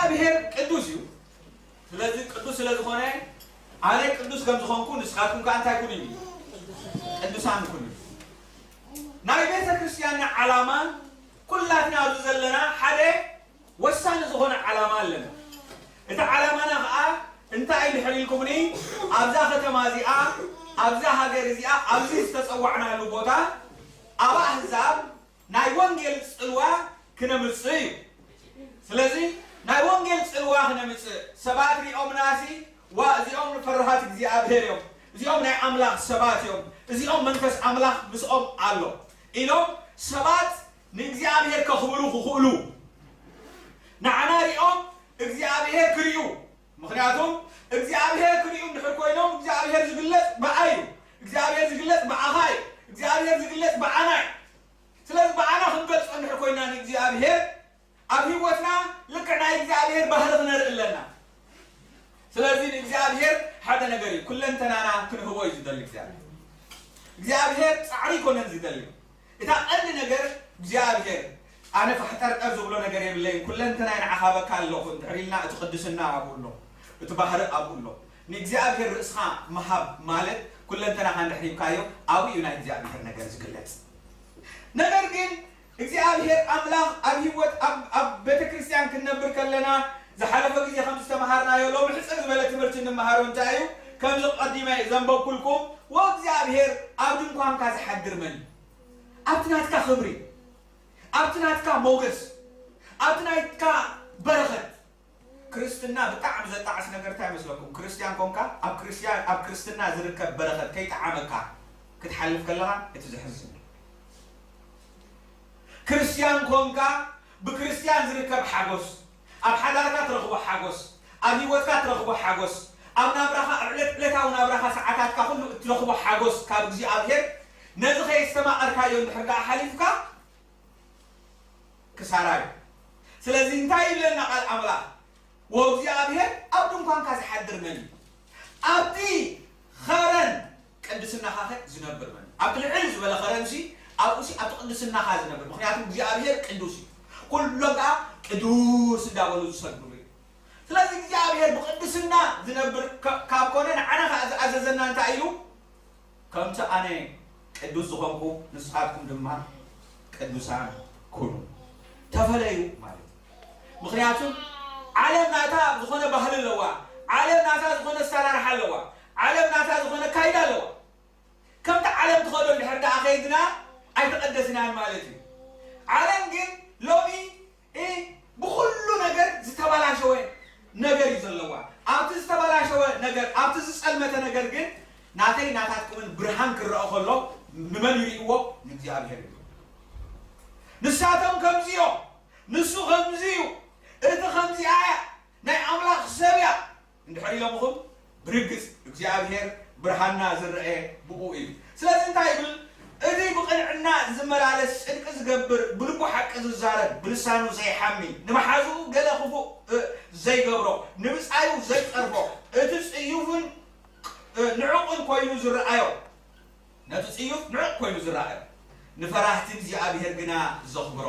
እግዚኣብሔር ቅዱስ እዩ። ስለዚ ቅዱስ ስለ ዝኾነ ኣነ ቅዱስ ከም ዝኾንኩ ንስኻትኩም ከኣ እንታይ ኩኑ እዩ? ቅዱሳን ኩኑ። ናይ ቤተ ክርስቲያንና ዓላማ ኩላትና ኣብዚ ዘለና ሓደ ወሳኒ ዝኾነ ዓላማ ኣለና። እቲ ዓላማና ኸዓ እንታይ እዩ ድሕር ኢልኩምኒ ኣብዛ ከተማ እዚኣ ኣብዛ ሃገር እዚኣ ኣብዚ ዝተፀዋዕናሉ ቦታ ኣብ ኣህዛብ ናይ ወንጌል ጽልዋ ክነምጽእ እዩ። ስለዚ ናይ ወንጌል ጽልዋ ክነምጽእ ሰባት ሪኦምናሲ ዋ እዚኦም ፈርሃት እግዚኣብሔር እዮም፣ እዚኦም ናይ ኣምላኽ ሰባት እዮም፣ እዚኦም መንፈስ ኣምላኽ ምስኦም ኣሎ ኢሎም ሰባት ንእግዚኣብሔር ከኽብሩ ክኽእሉ ንዓና ሪኦም እግዚኣብሔር ክርእዩ። ምኽንያቱም እግዚኣብሔር ክርእዩ እንድሕር ኮይኖም እግዚኣብሔር ዝግለጽ ብኣይ እዩ። እግዚኣብሔር ዝግለጽ ብኣኻ እዩ። እግዚኣብሔር ዝግለጽ ብኣና እዩ። ስለዚ ብኣና ክንገልጾ እንድሕር ኮይና ንእግዚኣብሔር ኣብ ህይወትና ልክዕ ናይ እግዚኣብሔር ባህሪ ክነርኢ ኣለና። ስለዚ ንእግዚኣብሔር ሓደ ነገር እዩ፣ ኩለንተናና ክንህቦ እዩ ዝደሊ እግዚኣብሔር። እግዚኣብሔር ጻዕሪ ይኮነን ዝደሊ። እታ ቀንዲ ነገር እግዚኣብሔር ኣነ ፋሕጠርጠር ዝብሎ ነገር የብለይን፣ ኩለንተናይ ንዓኻ በካ ኣለኹ እንድሕር ኢልና እቲ ቅድስና ኣብኡ ኣሎ፣ እቲ ባህሪ ኣብኡ ኣሎ። ንእግዚኣብሔር ርእስኻ ምሃብ ማለት ኩለንተናኻ እንድሕር ሂብካዮ ኣብኡ እዩ ናይ እግዚኣብሔር ነገር ዝግለጽ። ነገር ግን እግዚኣብሔር ኣምላኽ ኣብ ህይወት ኣብ ቤተ ክርስቲያን ክንነብር ከለና ዝሓለፈ ግዜ ከም ዝተምሃርናዮ ሎሚ ሕፅር ዝበለ ትምህርቲ እንምሃሮ እንታይ እዩ? ከምዚ ቀዲመ ዘንበብኩልኩም ወእግዚኣብሔር ኣብ ድንኳንካ ዝሓድር መን እዩ? ኣብቲ ናትካ ክብሪ፣ ኣብቲ ናትካ ሞገስ፣ ኣብቲ ናትካ በረኸት። ክርስትና ብጣዕሚ ዘጣዕስ ነገር እንታይ ይመስለኩም? ክርስትያን ኮንካ ኣብ ክርስትያን ኣብ ክርስትና ዝርከብ በረኸት ከይጠዓመካ ክትሓልፍ ከለኻ እቲ ዘሕዝን። ክርስትያን ኮንካ ብክርስትያን ዝርከብ ሓጎስ፣ ኣብ ሓዳርካ ትረኽቦ ሓጎስ፣ ኣብ ህይወትካ ትረኽቦ ሓጎስ፣ ኣብ ናብራኻ ኣብ ዕለት ዕለታዊ ናብራኻ ሰዓታትካ ኩሉ እትረኽቦ ሓጎስ ካብ እግዚኣብሔር ነዚ ከየስተማቐርካዮ እንድሕር ደኣ ሓሊፍካ ክሳራ እዩ። ስለዚ እንታይ ይብለና ቃል ኣምላኽ? ወእግዚኣብሔር ኣብ ድንኳንካ ዝሓድር መን እዩ? ኣብቲ ኸረን ቅድስናኻ ኸ ዝነብር መን እዩ? ኣብቲ ልዕል ዝበለ ኸረንሲ ኣብኡሲ ኣብቲ ቅድስናኻ ዝነብር፣ ምኽንያቱ እግዚኣብሔር ቅዱስ እዩ። ኩሎም ከዓ ቅዱስ እንዳበሉ ዝሰግዱሉ እዩ። ስለዚ እግዚኣብሔር ብቅድስና ዝነብር ከ- ካብ ኮነ ንዓና ከዓ ዝኣዘዘና እንታይ እዩ? ከምቲ ኣነ ቅዱስ ዝኾንኩ ንስኻትኩም ድማ ቅዱሳን ኩኑ። ተፈለዩ ማለት እዩ። ምኽንያቱ ዓለም ናታ ዝኾነ ባህሊ ኣለዋ። ዓለም ናታ ዝኾነ ኣሰራርሓ ኣለዋ። ዓለም ናታ ዝኾነ ካይዳ ኣለዋ። ከምቲ ዓለም ትኸዶ እንድሕር ደኣ ከይድና ኣይተቐደስናን ማለት እዩ። ዓለም ግን ሎሚ እ ብኹሉ ነገር ዝተበላሸወ ነገር እዩ ዘለዋ። ኣብቲ ዝተበላሸወ ነገር ኣብቲ ዝጸልመተ ነገር ግን ናተይ ናታትኩምን ብርሃን ክረአ ከሎ ንመን ይርእይዎ? ንእግዚኣብሔር እዩ። ንሳቶም ከምዚ እዮም፣ ንሱ ከምዚ እዩ፣ እቲ ከምዚኣ እያ፣ ናይ ኣምላኽ ሰብ እያ እንድሕር ኢሎምኹም ብርግጽ እግዚኣብሔር ብርሃንና ዝረአ ብኡ እዩ። ስለዚ እንታይ ይብል? እቲ ብቕንዕና ዝመላለስ፣ ጽድቂ ዝገብር፣ ብልቡ ሓቂ ዝዛረብ፣ ብልሳኑ ዘይሓሚ፣ ንመሓዝኡ ገለ ክፉእ ዘይገብሮ፣ ንብጻዩ ዘይጸርፎ፣ እቲ ጽዩፍን ንዕቑን ኮይኑ ዝረኣዮ፣ ነቲ ጽዩፍ ንዕቕ ኮይኑ ዝረኣዮ፣ ንፈራህቲ እግዚኣብሔር ግና ዘኽብሮ፣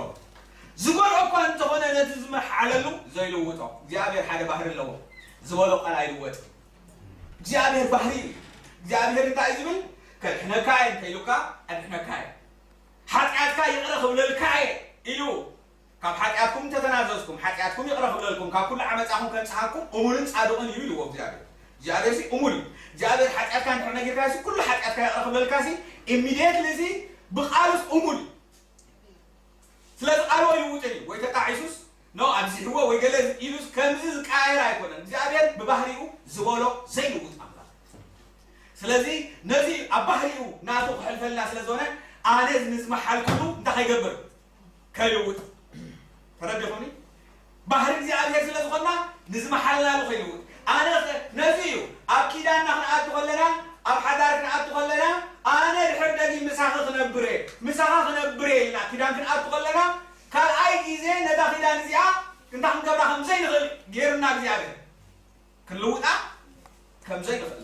ዝጎድኦ እኳ እንተኾነ ነቲ ዝመሓለሉ ዘይልውጦ። እግዚኣብሔር ሓደ ባህሪ ኣለዎ፣ ዝበሎ ቃል ኣይልወጥን። እግዚኣብሔር ባህሪ እዩ። እግዚኣብሔር እንታይ እዩ ዝብል? ከድሕነካ እየ እንተኢሉካ ኣድሕነካ እየ፣ ሓጢኣትካ ይቕረ ክብለልካ እየ ኢሉ ካብ ሓጢኣትኩም እንተተናዘዝኩም ሓጢኣትኩም ይቕረ ክብለልኩም ካብ ኩሉ ዓመፃኹም ከንፅሃኩም እሙንን ፃድቕን እዩ ኢልዎ እግዚኣብሔር። እግዚኣብሔር ሲ እሙን እዩ። እግዚኣብሔር ሓጢኣትካ እንድሕር ነጊርካ ሲ ኩሉ ሓጢኣትካ ይቕረ ክብለልካ ሲ ኢሚድየትሊ ሲ ብቓሉ ሲ እሙን እዩ። ስለዚ ቃሉ ኣይልውጥን እዩ። ወይ ተጣዒሱስ ኖ ኣብዚሕዎ ወይ ገለ ኢሉስ ከምዚ ዝቀያየር ኣይኮነን። እግዚኣብሔር ብባህሪኡ ዝበሎ ዘይልውጥ ኣምላኽ። ስለዚ ነዚ ኣብ ባህሪኡ ናቱ ክሕልፈልና ስለ ዝኾነ ኣነ ንዝመሓልኩሉ እንታይ ከይገብር ከይልውጥ። ተረዲኹምኒ? ባህሪ እግዚኣብሔር ስለ ዝኾንና ንዝመሓልናሉ ከይልውጥ። ኣነ ነዚ እዩ ኣብ ኪዳንና ክንኣቱ ከለና ኣብ ሓዳር ክንኣቱ ከለና ኣነ ድሕር ደጊም ምሳኺ ክነብር እየ ምሳኻ ክነብር እየ ኢልና ኪዳን ክንኣቱ ከለና ካልኣይ ግዜ ነዛ ኪዳን እዚኣ እንታይ ክንገብራ ከም ዘይንኽእል ገይሩና እግዚኣብሔር። ክንልውጣ ከም ዘይንኽእል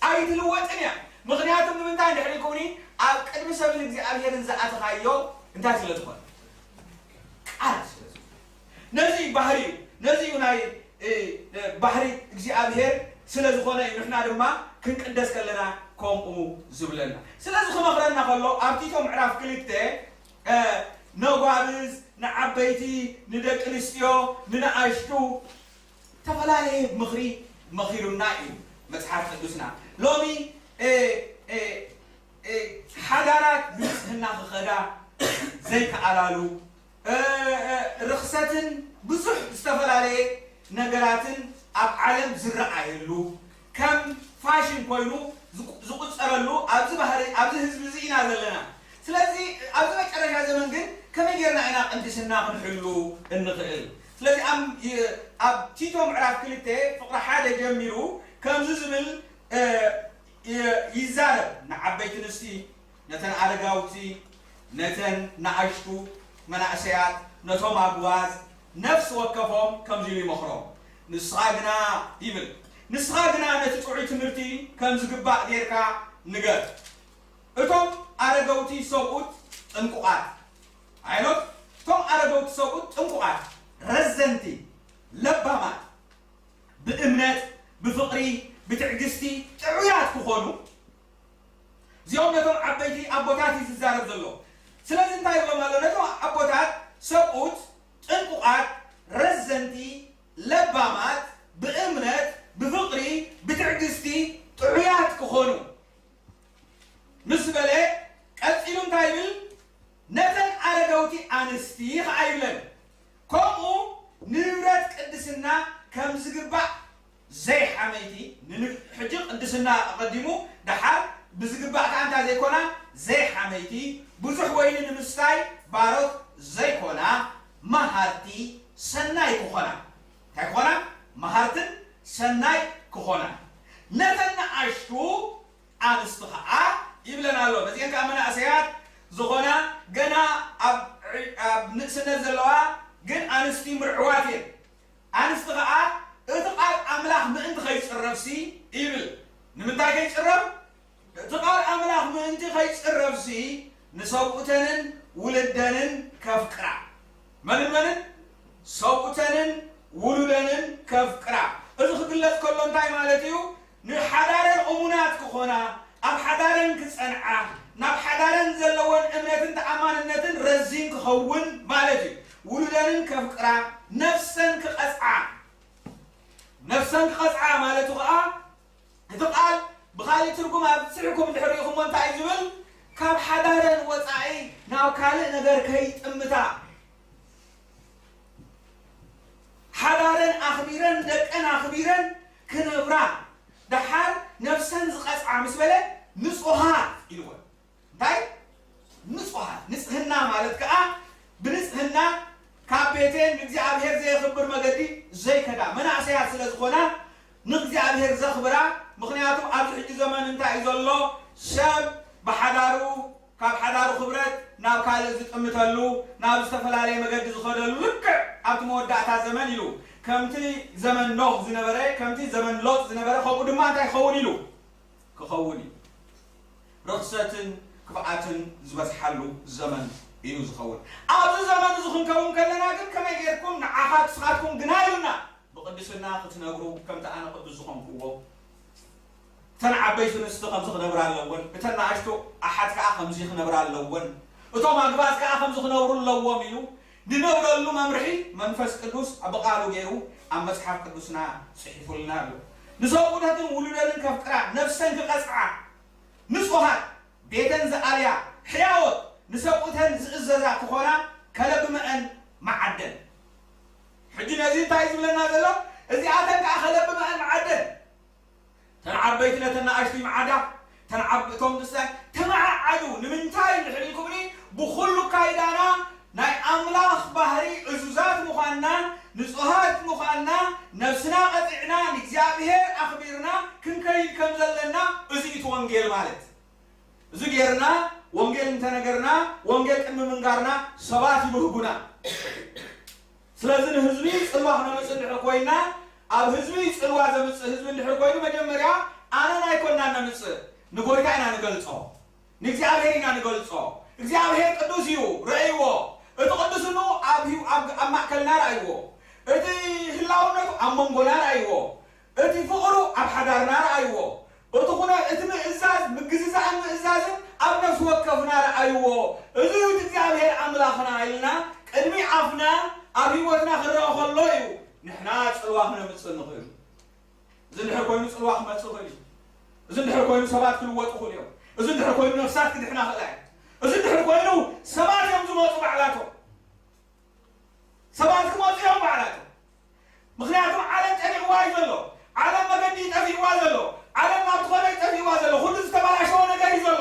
ኣይትልወጥን እያ። ምኽንያቱ ንምንታይ እንድሕር ኢልኩምኒ ኣብ ቅድሚ ሰብን እግዚኣብሔርን ዝኣተኻዮ እንታይ ስለ ዝኾነ ቃል ስለ ዝኾነ ነዚ ባህሪ እዩ። ነዚ እዩ ናይ እ፣ እ፣ ባህሪ እግዚኣብሔር ስለ ዝኾነ እዩ ንሕና ድማ ክንቅደስ ከለና ከምኡ ዝብለና። ስለዚ ክመኽረና ከሎ ኣብ ቲቶ ምዕራፍ ክልተ እ፣ ነጓብዝ፣ ንዓበይቲ፣ ንደቂ ኣንስትዮ፣ ንነኣሽቱ ዝተፈላለየ ምኽሪ መኺሩና እዩ መጽሓፍ ቅዱስና። ሎሚ እ፣ እ፣ እ፣ ሓዳራት ብንጽህና ክኸዳ ዘይከኣላሉ እ፣ እ፣ ርኽሰትን ብዙሕ ዝተፈላለየ ነገራትን ኣብ ዓለም ዝረኣየሉ ከም ፋሽን ኮይኑ ዝቁ- ዝቁጸረሉ ኣብዚ ባህሪ ኣብዚ ህዝቢ እዚ ኢና ዘለና። ስለዚ ኣብዚ መጨረሻ ዘመን ግን ከመይ ጌርና ኢና ቅድስና ክንሕሉ እንኽእል? ስለዚ ኣብ ይ- ኣብ ቲቶ ምዕራፍ ክልተ ፍቕሪ ሓደ ጀሚሩ ከምዚ ዝብል እ፣ ይ- ይዛረብ። ንዓበይቲ ኣንስቲ፣ ነተን ኣረጋውቲ፣ ነተን ንኣሽቱ መናእሰያት፣ ነቶም ኣግዋዝ ነፍሲ ወከፎም ከምዚ ኢሉ ይመኽሮም። ንስኻ ግና ይብል፣ ንስኻ ግና ነቲ ጥዑይ ትምህርቲ ከም ዝግባእ ጌርካ ንገር። እቶም ኣረገውቲ ሰብኡት ጥንቁቓት ኣይኖት፣ እቶም ኣረገውቲ ሰብኡት ጥንቁቓት፣ ረዘንቲ፣ ለባማት፣ ብእምነት፣ ብፍቕሪ፣ ብትዕግስቲ ጥዑያት ክኾኑ፣ እዚኦም ነቶም ዓበይቲ ኣቦታት እዩ ዝዛረብ ዘሎ። ስለዚ እንታይ ይብሎም ኣሎ? ነቶም ኣቦታት ሰብኡት ጥንቁቓት፣ ረዘንቲ፣ ለባማት፣ ብእምነት፣ ብፍቕሪ፣ ብትዕግስቲ ጥዑያት ክኾኑ ምስ በለ ቀጺሉ እንታይ ይብል? ነተን ኣረገውቲ ኣንስቲ ኸዓ ይብለን። ከምኡ ንብረት ቅድስና ከም ዝግባእ ዘይሓመይቲ፣ ንን- ሕጂ ቅድስና ኣቐዲሙ ደሓር ብዝግባእ ከኣ እንታይ ዘይኮና ዘይሓመይቲ፣ ብዙሕ ወይኒ ንምስታይ ባሮት ዘይኮና፣ መሃርቲ ሰናይ ክኾና። እንታይ ክኾና? መሃርትን ሰናይ ክኾና። ነተን ንኣሽቱ ኣንስቲ ኸዓ ይብለን ኣሎ። ነዚአን ከዓ መናእሰያት ዝኾና ገና ኣብ ኣብ ንእስነት ዘለዋ ግን ኣንስቲ ምርዕዋት እየን። ኣንስቲ ኸዓ እቲ ቃል ኣምላኽ ምእንቲ ኸይጽረፍሲ ይብል። ንምንታይ ከይጽረፍ? እቲ ቃል ኣምላኽ ምእንቲ ኸይጽረፍሲ ንሰብኡተንን ውልደንን ከፍቅራ። መንን መንን? ሰብኡተንን ውሉደንን ከፍቅራ። እዚ ክግለጽ ከሎ እንታይ ማለት እዩ? ንሓዳረን እሙናት ክኾና፣ ኣብ ሓዳረን ክጸንዓ፣ ናብ ሓዳረን ዘለወን እምነትን ተኣማንነትን ረዚን ክኸውን ማለት እዩ። ውሉደንን ከፍቅራ፣ ነፍሰን ክቐጽዓ። ነፍሰን ክቐጽዓ ማለቱ ኸዓ እቲ ቃል ብኻሊእ ትርጉም ኣብ ስርሕኩም እንድሕር ርኢኹሞ እንታይ እዩ ዝብል? ካብ ሓዳረን ወጻኢ ናብ ካልእ ነገር ከይጥምታ፣ ሓዳረን ኣኽቢረን ደቀን ኣኽቢረን ክነብራ፣ ደሓር ነፍሰን ዝቐጽዓ ምስ በለ ንጹሃት ኢልወን። እንታይ? ንጹሃት። ንጽህና ማለት ከኣ ብንጽህና ካብ ቤተን ንእግዚኣብሔር ዘየኽብር መገዲ ዘይከዳ መናእሰያት ስለ ዝኾና ንእግዚኣብሔር ዘኽብራ። ምኽንያቱ ኣብዚ ሕጂ ዘመን እንታይ እዩ ዘሎ? ሰብ ብሓዳሩ ካብ ሓዳሩ ክብረት ናብ ካልእ ዝጥምተሉ ናብ ዝተፈላለየ መገዲ ዝኸደሉ ልክዕ ኣብቲ መወዳእታ ዘመን ኢሉ ከምቲ ዘመን ኖህ ዝነበረ ከምቲ ዘመን ሎጥ ዝነበረ ከምኡ ድማ እንታይ ክኸውን ኢሉ ክኸውን እዩ። ርኽሰትን ክፍኣትን ዝበዝሓሉ ዘመን እዩ ዝኸውን። ኣብዚ ዘመን እዚ ክንከውን ከለና ግን ከመይ ጌርኩም ንዓኻ ንስኻትኩም ግና ኢሉና ብቕድስና ክትነብሩ ከምቲ ኣነ ቅዱስ ዝኾንኩዎ እተን ዓበይቲ ኣንስቲ ከምዚ ክነብራ ኣለወን፣ እተን ንኣሽቱ ኣሓት ከኣ ከምዚ ክነብራ ኣለወን፣ እቶም ኣግባዝ ከኣ ከምዚ ክነብሩ ኣለዎም ኢሉ ንነብረሉ መምርሒ መንፈስ ቅዱስ ብቓሉ ገይሩ ኣብ መጽሓፍ ቅዱስና ጽሒፉልና ኣሎ። ንሰብኡተትን ውሉደንን ከፍቅራ፣ ነፍሰን ክቐጽዓ፣ ንጹሃት፣ ቤተን ዝኣልያ፣ ሕያዎት፣ ንሰብኡተን ዝእዘዛ ክኾና ከለብመአን መዓደን። ሕጂ ነዚ እንታይ ዝብለና ዘሎ? እዚኣተን ከኣ ከለብመአን መዓደን። እተን ዓበይቲ ነተን ንኣሽቱ ይመዓዳ፣ እተን ዓብ-፣ እቶም ንእስነት ተመዓዓዱ። ንምንታይ እንድሕር ኢልኩምኒ፣ ብኹሉ ካይዳና ናይ ኣምላኽ ባህሪ እዙዛት ምዃንና፣ ንጹሃት ምዃንና፣ ነብስና ቀጺዕና፣ ንእግዚኣብሔር ኣኽቢርና ክንከይድ ከም ዘለና፣ እዚ እዩ እቲ ወንጌል ማለት። እዚ ጌርና፣ ወንጌል እንተነገርና፣ ወንጌል ቅድሚ ምንጋርና ሰባት ይብህጉና። ስለዚ ንህዝቢ ጽልዋ ክነምጽእ እንድሕር ኮይና፣ ኣብ ህዝቢ ጽልዋ ዘምጽእ ህዝቢ እንድሕር ኮይኑ፣ መጀመርያ ኣነን ኣይኮናን ነምጽእ፣ ንጎይታ ኢና ንገልጾ፣ ንእግዚኣብሔር ኢና ንገልጾ። እግዚኣብሔር ቅዱስ እዩ፣ ረእይዎ። እቲ ቅዱስንኡ ኣብ ህይወ-፣ ኣብ፣ ኣብ ማእከልና ረእይዎ። እቲ ህላውነቱ ኣብ መንጎና ረኣይዎ፣ እቲ ፍቕሩ ኣብ ሓዳርና ረኣይዎ፣ እቲ ኩነ እቲ ምእዛዝ ምግዝዛእን ምእዛዝን ኣብ ነፍሲ ወከፍና ረኣይዎ። እዚ እዩ እቲ እግዚኣብሔር ኣምላኽና ኢልና ቅድሚ ኣፍና ኣብ ህይወትና ክረአ ከሎ እዩ ንሕና ጽልዋ ክነምጽእ ንኽእል። እዚ እንድሕር ኮይኑ ጽልዋ ክመጽእ ይኽእል እዩ። እዚ እንድሕር ኮይኑ ሰባት ክልወጡ ይኽእሉ እዮም። እዚ እንድሕር ኮይኑ ነፍሳት ክድሕና ክእላ እየን። እዚ እንድሕር ኮይኑ ሰባት እዮም ዝመፁ ባዕላቶም። ሰባት ክመፁ እዮም ባዕላቶም። ምክንያቱ ዓለም ጨኒቕዋ እዩ ዘሎ። ዓለም መገዲ ጠፊእዋ ዘሎ። ዓለም ናብ ዝኾነ ጠፊእዋ ዘሎ። ኩሉ ዝተበላሸወ ነገር እዩ ዘሎ።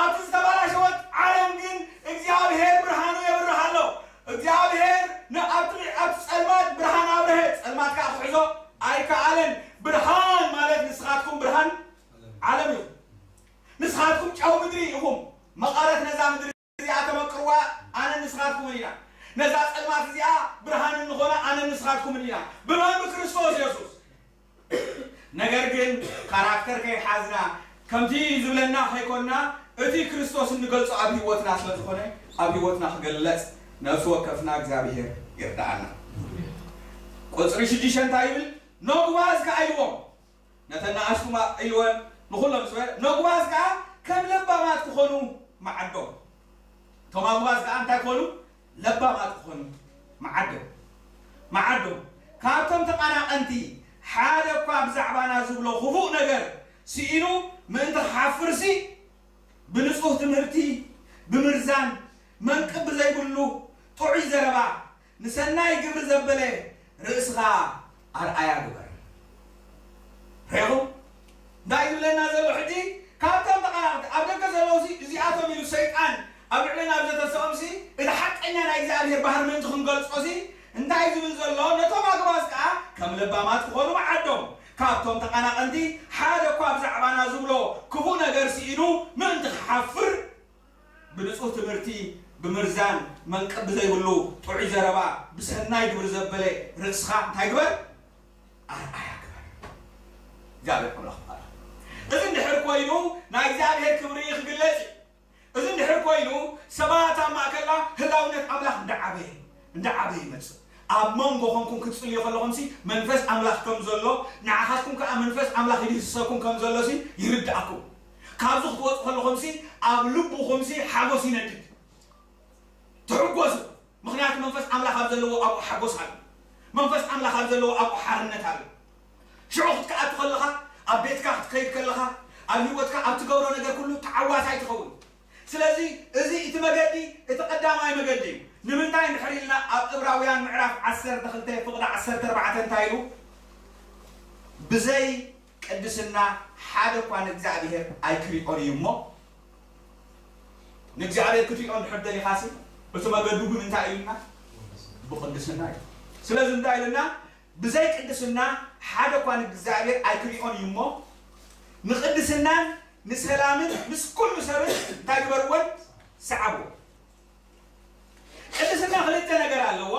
ኣብቲ ዝተበላሸወት ዓለም ግን እግዚኣብሔር ብርሃኑ የብርህ ኣሎ። እግዚኣብሔር ንኣብቲ ኣብቲ ጸልማት ብርሃን ኣብርሀ፣ ጸልማት ከኣ ክሕዞ ኣይከኣለን። ብርሃን ማለት ንስኻትኩም ብርሃን ዓለም ኢኹም። ንስኻትኩም ጨው ምድሪ ኢኹም። መቐረት ነዛ ምድሪ እዚኣ ተመቅርዋ ኣነ ንስኻትኩምን ኢና። ነዛ ጸልማት እዚኣ ብርሃን እንኾና ኣነ ንስኻትኩምን ኢና። ብመን? ብክርስቶስ የሱስ። ነገር ግን ካራክተር ከይሓዝና ከምቲ ዝብለና ከይኮንና እቲ ክርስቶስ እንገልጾ ኣብ ህይወትና ስለ ዝኾነ ኣብ ህይወትና ክገለጽ ነፍሲ ወከፍና እግዚኣብሔር ይርዳኣና። ቁፅሪ ሽዱሽተ እንታይ ይብል? ነጉባዝ ከኣ ኢልዎም ነተን ንኣሽቱ ኢልወን ንኹሎም ስበ ነጉባዝ ከኣ ከም ለባማት ክኾኑ መዓዶም። እቶም ኣጉባዝ ከኣ እንታይ ክኾኑ? ለባማት ክኾኑ መዓዶም። መዓዶም። ካብቶም ተቐናቐንቲ ሓደ እኳ ብዛዕባና ዝብሎ ክፉእ ነገር ስኢኑ ምእንቲ ክሓፍርሲ ብንጹህ ትምህርቲ ብምርዛን መንቅብ ብዘይብሉ ጥዑይ ዘረባ ንሰናይ ግብሪ ዘበለ ርእስኻ ኣርኣያ ግበር። ርኢኹም? እንታይ ዝብለና ዘሎ ሕጂ? ካብቶም ተቓራንቲ ኣብ ደገ ዘለዉ ሲ እዚኣቶም ኢሉ ሰይጣን ኣብ ልዕለና ኣብ ዘተሰኦም ሲ እቲ ሓቀኛ ናይ እግዚኣብሔር ባህሪ ምእንቲ ክንገልጾ ሲ እንታይ ዝብል ዘሎ? ነቶም ኣግባዝ ከኣ ከም ለባማት ክኾኑ መዓዶም። ካብቶም ተቓናቐንቲ ሓደ እኳ ብዛዕባና ዝብሎ ክፉእ ነገር ስኢኑ ምእንቲ ክሓፍር ብንጹህ ትምህርቲ ብምርዛን መንቅብ ብዘይብሉ ጥዑይ ዘረባ ብሰናይ ግብሪ ዘበለ ርእስኻ እንታይ ግበር? ኣርኣያ ግበር። እግዚኣብሔር ኣምላኽ ይባረኽ። እዚ እንድሕር ኮይኑ ናይ እግዚኣብሔር ክብሪ ክግለጽ እዩ። እዚ እንድሕር ኮይኑ ሰባት ኣብ ማእከልና ህላውነት ኣምላኽ እንዳዓበየ እንዳዓበየ ይመጽእ። ኣብ መንጎ ኮንኩም ክትጽልዩ ከለኹምሲ መንፈስ ኣምላኽ ከም ዘሎ ንዓኻትኩም ከኣ መንፈስ ኣምላኽ ይድህስሰኩም ከም ዘሎሲ ይርድኣኩም። ካብዚ ክትወጹ ከለኹምሲ ኣብ ልብኹምሲ ሓጎስ ይነድድ። ትሕጎሱ። ምኽንያቱ መንፈስ ኣምላኽ ኣብ ዘለዎ ኣብኡ ሓጎስ ኣሎ። መንፈስ ኣምላኽ ኣብ ዘለዎ ኣብኡ ሓርነት ኣሎ። ሽዑ ክትከኣቱ ከለኻ ኣብ ቤትካ ክትከይድ ከለኻ ኣብ ህይወትካ ኣብ ትገብሮ ነገር ኩሉ ተዓዋታይ ትኸውን። ስለዚ እዚ እቲ መገዲ እቲ ቀዳማይ መገዲ እዩ። ንምንታይ እንድሕር ኢልና ኣብ እብራውያን ምዕራፍ ዓሰርተ ክልተ ፍቕዲ ዓሰርተ ኣርባዕተ እንታይ ኢሉ? ብዘይ ቅድስና ሓደ እኳ ንእግዚኣብሔር ኣይክሪኦን እዩ እሞ ንእግዚኣብሔር ክትሪኦ እንድሕር ደሊኻሲ እቲ መገዱ ግን እንታይ ኢሉና? ብቅድስና እዩ። ስለዚ እንታይ ኢሉና? ብዘይ ቅድስና ሓደ እኳ ንእግዚኣብሔር ኣይክሪኦን እዩ እሞ ንቅድስናን ንሰላምን ምስ ኩሉ ሰብን እንታይ ግበርዎን? ሰዓብዎ። ቅድስና ክልተ ነገር ኣለዎ።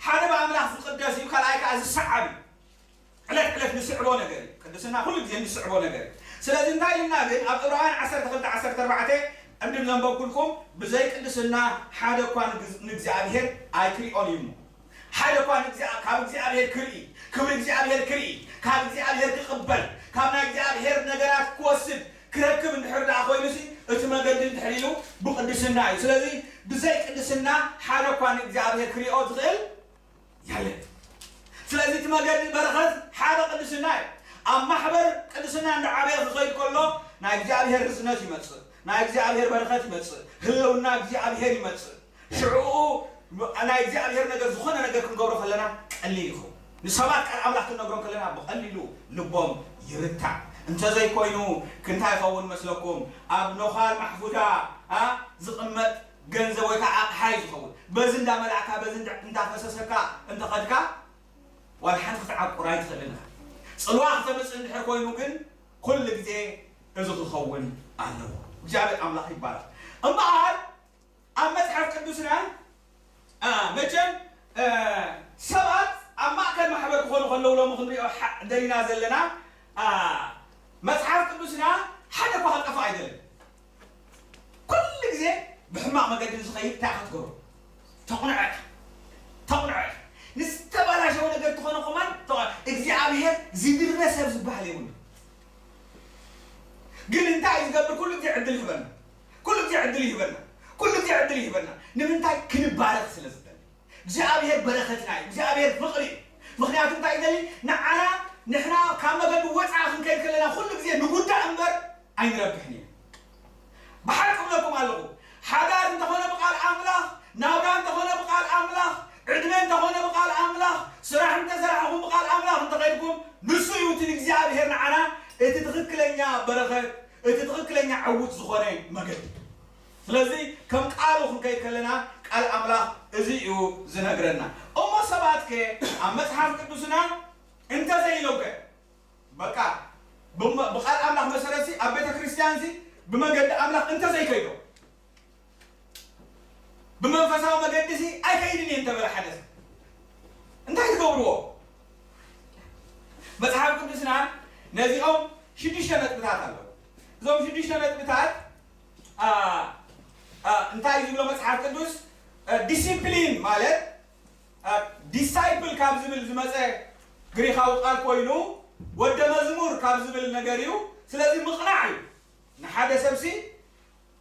ሓደ ብኣምላኽ ዝቅደስ እዩ፣ ካልኣይ ከዓ ዝሰዓብ እዩ። ዕለት ዕለት ንስዕቦ ነገር እዩ። ቅድስና ኩሉ ግዜ ንስዕቦ ነገር እዩ። ስለዚ እንታይ ኢልና ግን ኣብ ዕብራውያን ዓሰርተ ክልተ ዓሰርተ ኣርባዕተ ዕድም ዘንበብኩልኩም ብዘይ ቅድስና ሓደ እኳ ንግዝ- ንእግዚኣብሔር ኣይክሪኦን እዩ እሞ ሓደ እኳ ንእግዚኣ- ካብ እግዚኣብሔር ክርኢ ክብሪ እግዚኣብሔር ክርኢ ካብ እግዚኣብሔር ክቕበል ካብ ናይ እግዚኣብሔር ነገራት ክወስድ ክረክብ እንድሕር ደኣ ኮይኑሲ እቲ መገዲ እንድሕር ኢሉ ብቅድስና እዩ። ስለዚ ብዘይ ቅድስና ሓደ እኳ ንእግዚኣብሔር ክሪኦ ዝኽእል የለን። ስለዚ እቲ መገዲ በረኸት ሓደ ቅድስና እዩ። ኣብ ማሕበር ቅድስና እንዳዓበየ ክኸይድ ከሎ ናይ እግዚኣብሔር ርዝነት ይመጽእ፣ ናይ እግዚኣብሔር በረኸት ይመጽእ፣ ህልውና እግዚኣብሔር ይመጽእ። ሽዑኡ ናይ እግዚኣብሔር ነገር ዝኾነ ነገር ክንገብሮ ከለና ቀሊል ይኸውን። ንሰባት ቃል ኣምላኽ ክንነግሮም ከለና ብቐሊሉ ልቦም ይርታዕ። እንተዘይኮይኑ ክንታይ ይኸውን መስለኩም? ኣብ ነዃል ማሕፉዳ ዝቕመጥ ገንዘብ ወይ ከዓ ኣቕሓ እዩ ዝኸውን። በዚ እንዳመላእካ በዚ እንዳፈሰሰካ እንተኸድካ ዋላ ሓንቲ ክትዓቁር ኣይትኽእልን ኢኻ። ፅልዋ ክተምፅእ እንድሕር ኮይኑ ግን ኩሉ ግዜ እዚ ክኸውን ኣለዎ። እግዚኣብሔር ኣምላኽ ይባረክ። እምበኣር ኣብ መፅሓፍ ቅዱስና መቸም ሰባት ኣብ ማእከል ማሕበር ክኾኑ ከለዉ ሎሚ ክንሪኦ ደሊና ዘለና መፅሓፍ ቅዱስና ሓደ እኳ ክጠፋ ኣይደልን። ኩሉ ግዜ ብሕማቕ መገዲ ንዝኸይድ እንታይ ክትገብሩ ተቕንዖ ተቕንዖ። እግዚኣብሔር ዝድረ ሰብ ዝበሃል የብሉ። ግን እንታይ እዩ ዝገብር? ኩሉ ግዜ ዕድል ይህበና፣ ኩሉ ግዜ ዕድል ይህበና፣ ኩሉ ግዜ ዕድል ይህበና። ንምንታይ? ክንባረኽ ስለ ዝደሊ። እግዚኣብሔር በረኸትና እዩ። እግዚኣብሔር ፍቕሪ እዩ። ምኽንያቱ እንታይ ይደሊ? ንዓና፣ ንሕና ካብ መገዱ ወፃኢ ክንከይድ ከለና ኩሉ ግዜ ንጉዳእ እምበር ኣይንረብሕን ኢና። ብሓቂ እብለኩም ኣለኹ፣ ሓዳር እንተኾነ ብቃል ኣምላኽ፣ ናብራ እንተኾነ ብቃል ኣምላኽ፣ ዕድመ እንተኾነ ብቃል ኣምላኽ፣ ስራሕ እንተሰራሕኹም ብቃል ኣምላኽ እንተኸይድኩም፣ ንሱ እዩ እቲ ንእግዚኣብሔር ንዓና እቲ ትኽክለኛ በረኸት፣ እቲ ትኽክለኛ ዕዉት ዝኾነ መገዲ። ስለዚ ከም ቃሉ ክንከይድ ከለና ቃል ኣምላኽ እዚ እዩ ዝነግረና። እሞ ሰባትከ ኣብ መጽሓፍ ቅዱስና እንተዘይኢሎምከ? በቃ ብመ-፣ ብቃል ኣምላኽ መሰረትሲ ኣብ ቤተ ክርስቲያንሲ ብመገዲ ኣምላኽ እንተዘይከይዶም፣ ብመንፈሳዊ መገዲሲ ኣይከይድን እየ እንተበለ ሓደ ሰብ እንታይ ትገብርዎ? መጽሓፍ ቅዱስና ነዚኦም ሽዱሽተ ነጥብታት ኣለዉ። እዞም ሽዱሽተ ነጥብታት፣ አ፣ አ፣ እንታይ እዩ ዝብሎ መጽሓፍ ቅዱስ? አ፣ ዲሲፕሊን ማለት፣ አ፣ ዲሳይፕል ካብ ዝብል ዝመጸ ግሪኻዊ ቃል ኮይኑ ወደ መዝሙር ካብ ዝብል ነገር እዩ። ስለዚ ምቕናዕ እዩ። ንሓደ ሰብሲ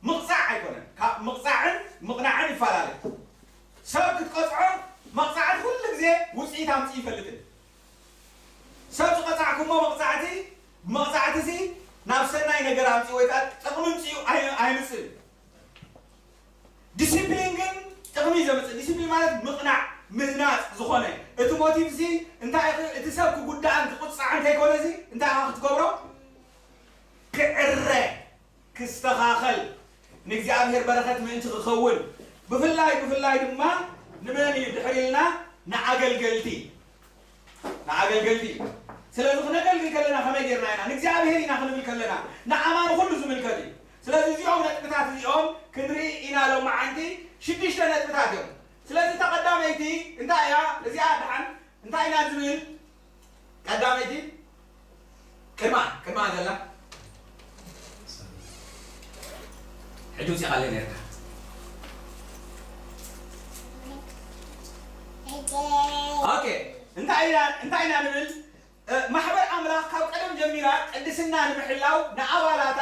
ምቕጻዕ ኣይኮነን። ካብ ምቕጻዕን ምቕናዕን ይፈላለ። ሰብ ክትቀጽዖ መቕጻዕቲ ኩሉ ግዜ ውጽኢት ኣምጽኡ ይፈልጥን። ሰብ ዝቐጻዕኩሞ መቕጻዕቲ፣ መቕጻዕቲ እዚ ናብ ሰናይ ነገር ኣምጽኡ ወይ ከኣ ጥቕሚ ኣምጽኡ ኣይ-፣ ኣይምጽእን። ዲሲፕሊን ግን ጥቕሚ እዩ ዘምጽእ። ዲሲፕሊን ማለት ምቕናዕ፣ ምህናጽ ዝኾነ። እቲ ሞቲቭ እዚ እንታይ ኢኺ-፣ እቲ ሰብ ክጉዳእን ክቕጻዕን እንተይኮነ እዚ እንታይ ኢኻ ክትገብሮ? ክዕረ፣ ክስተኻኸል፣ ንእግዚኣብሔር በረኸት ምእንቲ ክኸውን፣ ብፍላይ፣ ብፍላይ ድማ ንመን እዩ ድሕር ኢልና? ንኣገልገልቲ። ንኣገልገልቲ እዩ። ስለዚ ክነገልግል ከለና ከመይ ጌርና ኢና? ንእግዚኣብሔር ኢና ክንብል ከለና ንኣማኒ ኩሉ ዝምልከት እዩ። ስለዚ እዚኦም ነጥብታት እዚኦም ክንርኢ ኢና ሎማዓንቲ ሽዱሽተ ነጥብታት እዮም። ስለዚ እታ ቀዳመይቲ እንታይ እያ? እዚኣ ደሓን እንታይ ኢና ዝብል? ቀዳመይቲ ቅድማ፣ ቅድማ ዘላ ሕጂ ውፂእኻለይ ነርካ። ኦኬ፣ እንታይ ኢና፣ እንታይ ኢና ንብል? እ፣ ማሕበር ኣምላኽ ካብ ቀደም ጀሚራ ቅድስና ንምሕላው ንኣባላታ፣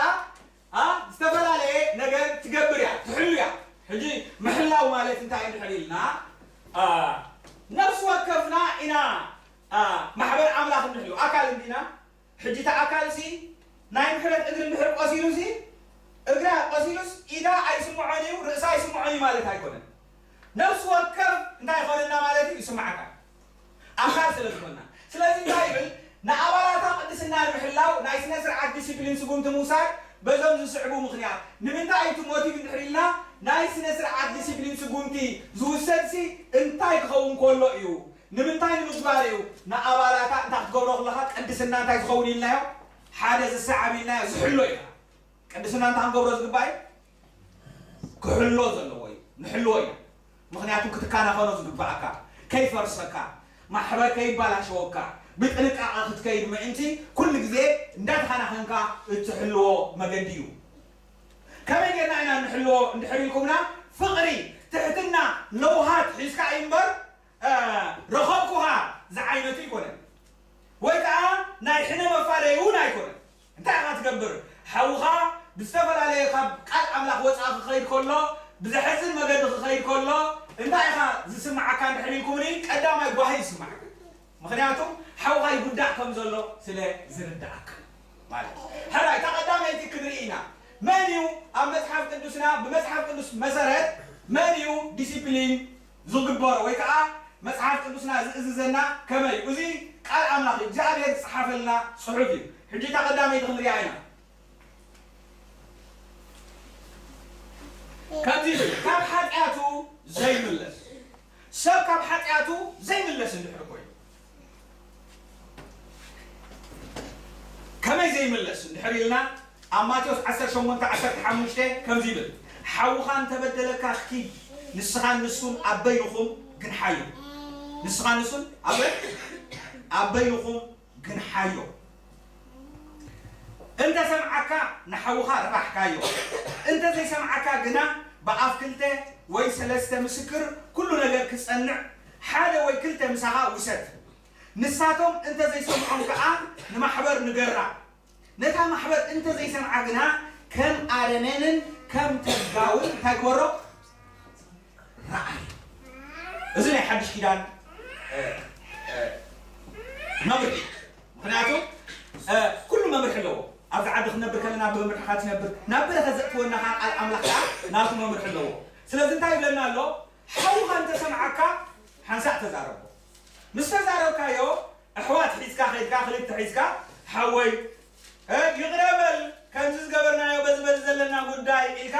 ኣ፣ ዝተፈላለየ ነገር ትገብር እያ፣ ትሕሉ እያ። ሕጂ ምሕላው ማለት እንታይ እንድሕር ኢልና፣ ኣ፣ ነፍሲ ወከፍና ኢና፣ ኣ፣ ማሕበር ኣምላኽ እንሕሉ ኣካል እንዲና። ሕጂ እቲ ኣካልሲ ናይ ምሕረት እግሪ እንድሕር ቆሲሉሲ፣ እግራ ቆሲሉስ ኢዳ ኣይስምዖን እዩ፣ ርእሳ ኣይስምዖን እዩ ማለት ኣይኮነን። ነፍሲ ወከፍ እንታይ ይኾነና ማለት እዩ? ይስምዓካ። ኣካል ስለ ዝኾንና። ስለዚ እንታይ ይብል? ንኣባላታ ቅድስና ንምሕላው ናይ ስነ ስርዓት ዲሲፕሊን ስጉምቲ ምውሳድ በዞም ዝስዕቡ ምኽንያት። ንምንታይ እቲ ሞቲቭ እንድሕር ኢልና ናይ ስነ ስርዓት ዲሲፕሊን ስጉምቲ ዝውሰድሲ እንታይ ክኸውን ከሎ እዩ? ንምንታይ ንምግባር እዩ? ንኣባላታ እንታይ ክትገብሮ ከለኻ ቅድስና እንታይ ዝኸውን ኢልናዮ? ሓደ ዝሰዓብ ኢልናዮ፣ ዝሕሎ ኢኻ። ቅድስና እንታይ ክንገብሮ ዝግባእ እዩ? ክሕሎ ዘለዎ እዩ። ንሕልዎ ኢና። ምኽንያቱ ክትከናኸኖ ዝግባኣካ፣ ከይፈርሰካ፣ ማሕበር ከይባላሸወካ፣ ብጥንቃቐ ክትከይድ ምእንቲ ኩሉ ግዜ እንዳተኸናኸንካ እትሕልዎ መገዲ እዩ። ከመይ ጌርና ኢና ንሕልዎ እንድሕር ኢልኩምና፣ ፍቕሪ፣ ትሕትና፣ ለውሃት ሒዝካ እዩ እምበር፣ እ፣ ረኸብኩኻ ዝዓይነቱ ኣይኮነን። ወይ ከዓ ናይ ሕነ መፋለዪ እውን ኣይኮነን። እንታይ ኢኻ ትገብር? ሓውኻ ብዝተፈላለየ ካብ ቃል ኣምላኽ ወፃኢ ክኸይድ ከሎ፣ ብዘሕዝን መገዲ ክኸይድ ከሎ፣ እንታይ ኢኻ ዝስምዓካ እንድሕር ኢልኩምኒ፣ ቀዳማይ ጓሂ ይስምዓካ። ምኽንያቱ ሓውኻ ይጉዳእ ከም ዘሎ ስለ ዝርድኣካ ማለት እዩ። ሕራይ፣ እታ ቀዳመይቲ ክንርኢ ኢና። መን እዩ ኣብ መጽሓፍ ቅዱስና፣ ብመጽሓፍ ቅዱስ መሰረት መን እዩ ዲሲፕሊን ዝግበሮ ወይ ከዓ መጽሓፍ ቅዱስና ዝእዝዘና ከመይ እዩ? እዚ ቃል ኣምላኽ እዩ፣ እግዚኣብሔር ዝጸሓፈልና ጽሑፍ እዩ። ሕጂ እታ ቀዳመይቲ ክንሪኣ ኢና። ከምዚ ይብል፣ ካብ ሓጢኣቱ ዘይምለስ፣ ሰብ ካብ ሓጢኣቱ ዘይምለስ እንድሕር ኮይኑ፣ ከመይ ዘይምለስ እንድሕር ኢልና፣ ኣብ ማቴዎስ ዓሰርተ ሸሞንተ ዓሰርተ ሓሙሽተ ከምዚ ይብል፣ ሓውኻ እንተበደለካ ኪድ፣ ንስኻን ንሱን ኣብ በይንኹም ግንሓዮ። ንስኻን ንሱን ኣብ በይ-፣ ኣብ በይንኹም ግንሓዮ። እንተ ሰምዓካ ንሓውኻ ረባሕካዮ። እንተ ዘይሰምዓካ ግና ብኣፍ ክልተ ወይ ሰለስተ ምስክር ኩሉ ነገር ክጸንዕ ሓደ ወይ ክልተ ምሳኻ ውሰድ። ንሳቶም እንተ ዘይሰምዖም ከኣ ንማሕበር ንገራ። ነታ ማሕበር እንተ ዘይሰምዓ ግና ከም ኣረሜንን ከም ተጋውን እንታይ ግበሮ? ረኣይ። እዚ ናይ ሓድሽ ኪዳን፣ እ፣ እ፣ መምርሒ። ምኽንያቱ፣ እ፣ ኩሉ መምርሒ ኣለዎ። ኣብዚ ዓዲ ክንነብር ከለና ብመምርሒ ኢኻ ትነብር። ናብ በረኸት ዘእትወና ኸዓ ቃል ኣምላኽ ከኣ ናቱ መምርሒ ኣለዎ። ስለዚ እንታይ ይብለና ኣሎ? ሓውኻ እንተሰምዓካ ሓንሳእ ተዛረቦ። ምስ ተዛረብካዮ፣ ኣሕዋት ሒዝካ ኸይድካ፣ ክልተ ሒዝካ፣ ሓወይ፣ እ፣ ይቕረ በል፣ ከምዚ ዝገበርናዮ በዚ በዚ ዘለና ጉዳይ ኢልካ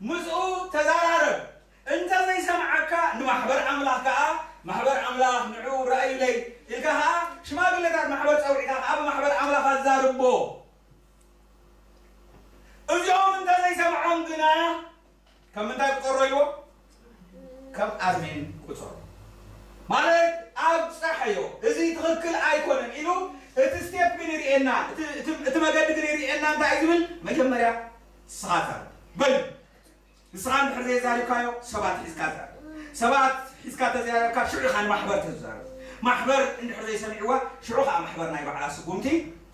ምስኡ ተዛራረብ። እንተ ዘይሰምዓካ ንማሕበር ኣምላኽ ከኣ፣ ማሕበር ኣምላኽ ንዑ ረኣዩለይ ኢልካ ከኣ ሽማግለታት ማሕበር ጸውዒካ ከኣ ብማሕበር ኣምላኽ ኣዛርቦ። እዚኦም እንተ ዘይሰምዖም ግና ከም ምንታይ ቁጸሮ ኢልዎ? ከም ኣርሜን ቁጸሮ። ማለት ኣብጻሕዮ፣ እዚ ትኽክል ኣይኮነን ኢሉ እቲ ስቴፕ ግን ይርእየና፣ እቲ፣ እቲ፣ እቲ መገዲ ግን ይርእየና። እንታይ እዩ ዝብል? መጀመርያ ንስኻ ዛረብ። በል ንስኻ እንድሕር ዘይዛሪብካዮ ሰባት ሒዝካ ዛረብ። ሰባት ሒዝካ ተዘይዛረብካ ሽዑ ኢኻ ንማሕበር ተዛረብ። ማሕበር እንድሕር ዘይሰሚዕዋ ሽዑ ኸዓ ማሕበር ናይ ባዕላ ስጉምቲ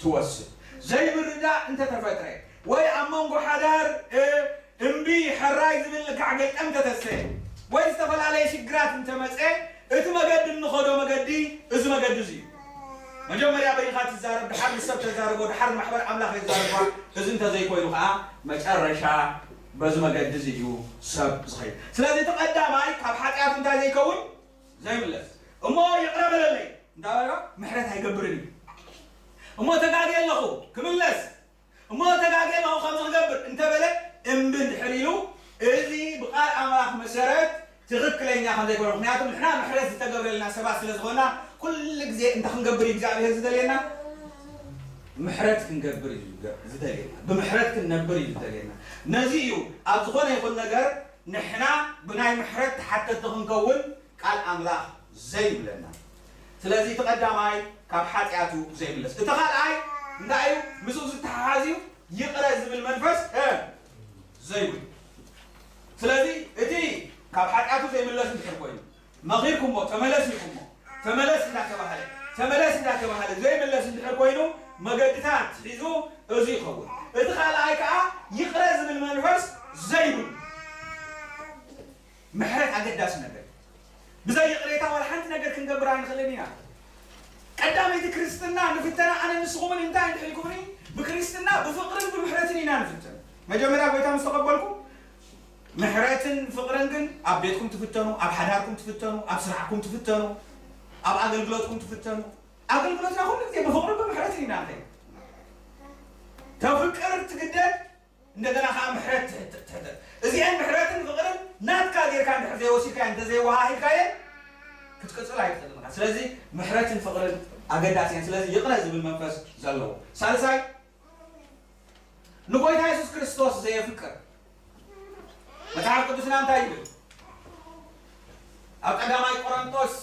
ትወስድ። ዘይምርዳእ እንተተፈጥረ ወይ ኣብ መንጎ ሓዳር፣ እ፣ እምቢ ሕራይ ዝብል ልክዕ ገልጠም እንተተሰየ ወይ ዝተፈላለየ ሽግራት እንተመፀ እቲ መገዲ እንኸዶ መገዲ እዚ መገዲ እዚ እዩ። መጀመርያ በይንኻ ትዛረብ፣ ድሓር ንሰብ ተዛርቦ፣ ድሓር ንማሕበር ኣምላኽ የዛርባ። እዚ እንተዘይኮይኑ ኸዓ መጨረሻ በዚ መገዲ እዚ እዩ ሰብ ዝኸይድ። ስለዚ እቲ ቀዳማይ ካብ ሓጢኣቱ እንታይ ዘይከውን ዘይምለስ እሞ ይቕረ በለለይ እንዳበለ ምሕረት ኣይገብርን እዩ። እሞ ተጋግየ ኣለኹ ክምለስ እሞ ተጋግየ ኣለኹ ከምዚ ክገብር እንተበለ እምቢ እንድሕር ኢሉ እዚ ብቃል ኣምላኽ መሰረት ትኽክለኛ ከም ዘይኮነ፣ ምኽንያቱ ንሕና ምሕረት ዝተገብረልና ሰባት ስለ ዝኾና ኩሉ ግዜ እንታይ ክንገብር እዩ እግዚኣብሔር ዝደልየና? ምሕረት ክንገብር እዩ ዝደ-፣ ዝደልየና። ብምሕረት ክንነብር እዩ ዝደልየና። ነዚ እዩ ኣብ ዝኾነ ይኹን ነገር ንሕና ብናይ ምሕረት ተሓተቲ ክንከውን ቃል ኣምላኽ ዘይብለና። ስለዚ እቲ ቀዳማይ ካብ ሓጢኣቱ ዘይምለስ። እቲ ካልኣይ እንታይ እዩ? ምስኡ ዝተሓሓዝ እዩ። ይቕረ ዝብል መንፈስ፣ እ፣ ዘይብሉ። ስለዚ እቲ ካብ ሓጢኣቱ ዘይምለስ እንድሕር ኮይኑ፣ መኺርኩሞ፣ ተመለስ ኢልኩሞ፣ ተመለስ እንዳተባሃለ፣ ተመለስ እንዳተባሃለ ዘይምለስ እንድሕር ኮይኑ፣ መገድታት ሒዙ እዚ ይኸውን። እቲ ካልኣይ ከኣ ይቕረ ዝብል መንፈስ ዘይብሉ። ምሕረት ኣገዳሲ ነገር እዩ። ብዘይ ይቕሬታ ዋላ ሓንቲ ነገር ክንገብር ኣይንኽእልን ኢና። ቀዳመይቲ ክርስትና ንፍተና ኣነ ንስኹምን እንታይ እንድሕር ኢልኩምኒ፣ ብክርስትና ብፍቕርን ብምሕረትን ኢና ንፍተን። መጀመርያ ጎይታ ምስ ተቐበልኩ፣ ምሕረትን ፍቕርን ግን ኣብ ቤትኩም ትፍተኑ፣ ኣብ ሓዳርኩም ትፍተኑ፣ ኣብ ስራሕኩም ትፍተኑ፣ ኣብ ኣገልግሎትኩም ትፍተኑ። ኣገልግሎትና ኩሉ ግዜ ብፍቕርን ብምሕረትን ኢና ንኸይድ። ተፍቅር ትግደድ፣ እንደገና ከዓ ምሕረት ትሕት-፣ ትሕተት። እዚአን ምሕረትን ፍቕርን ናትካ ጌርካ እንድሕር ዘይወሲድካየን፣ እንተዘይወሃሂድካየን ክትቅጽል ኣይትኽእልን ኢኻ። ስለዚ ምሕረትን ፍቕርን ኣገዳሲ እየን። ስለዚ ይቕረ ዝብል መንፈስ ዘለዎ። ሳልሳይ፣ ንጎይታ የሱስ ክርስቶስ ዘየፍቅር። መጽሓፍ ቅዱስና እንታይ ይብል? ኣብ ቀዳማይ ቆሮንቶስ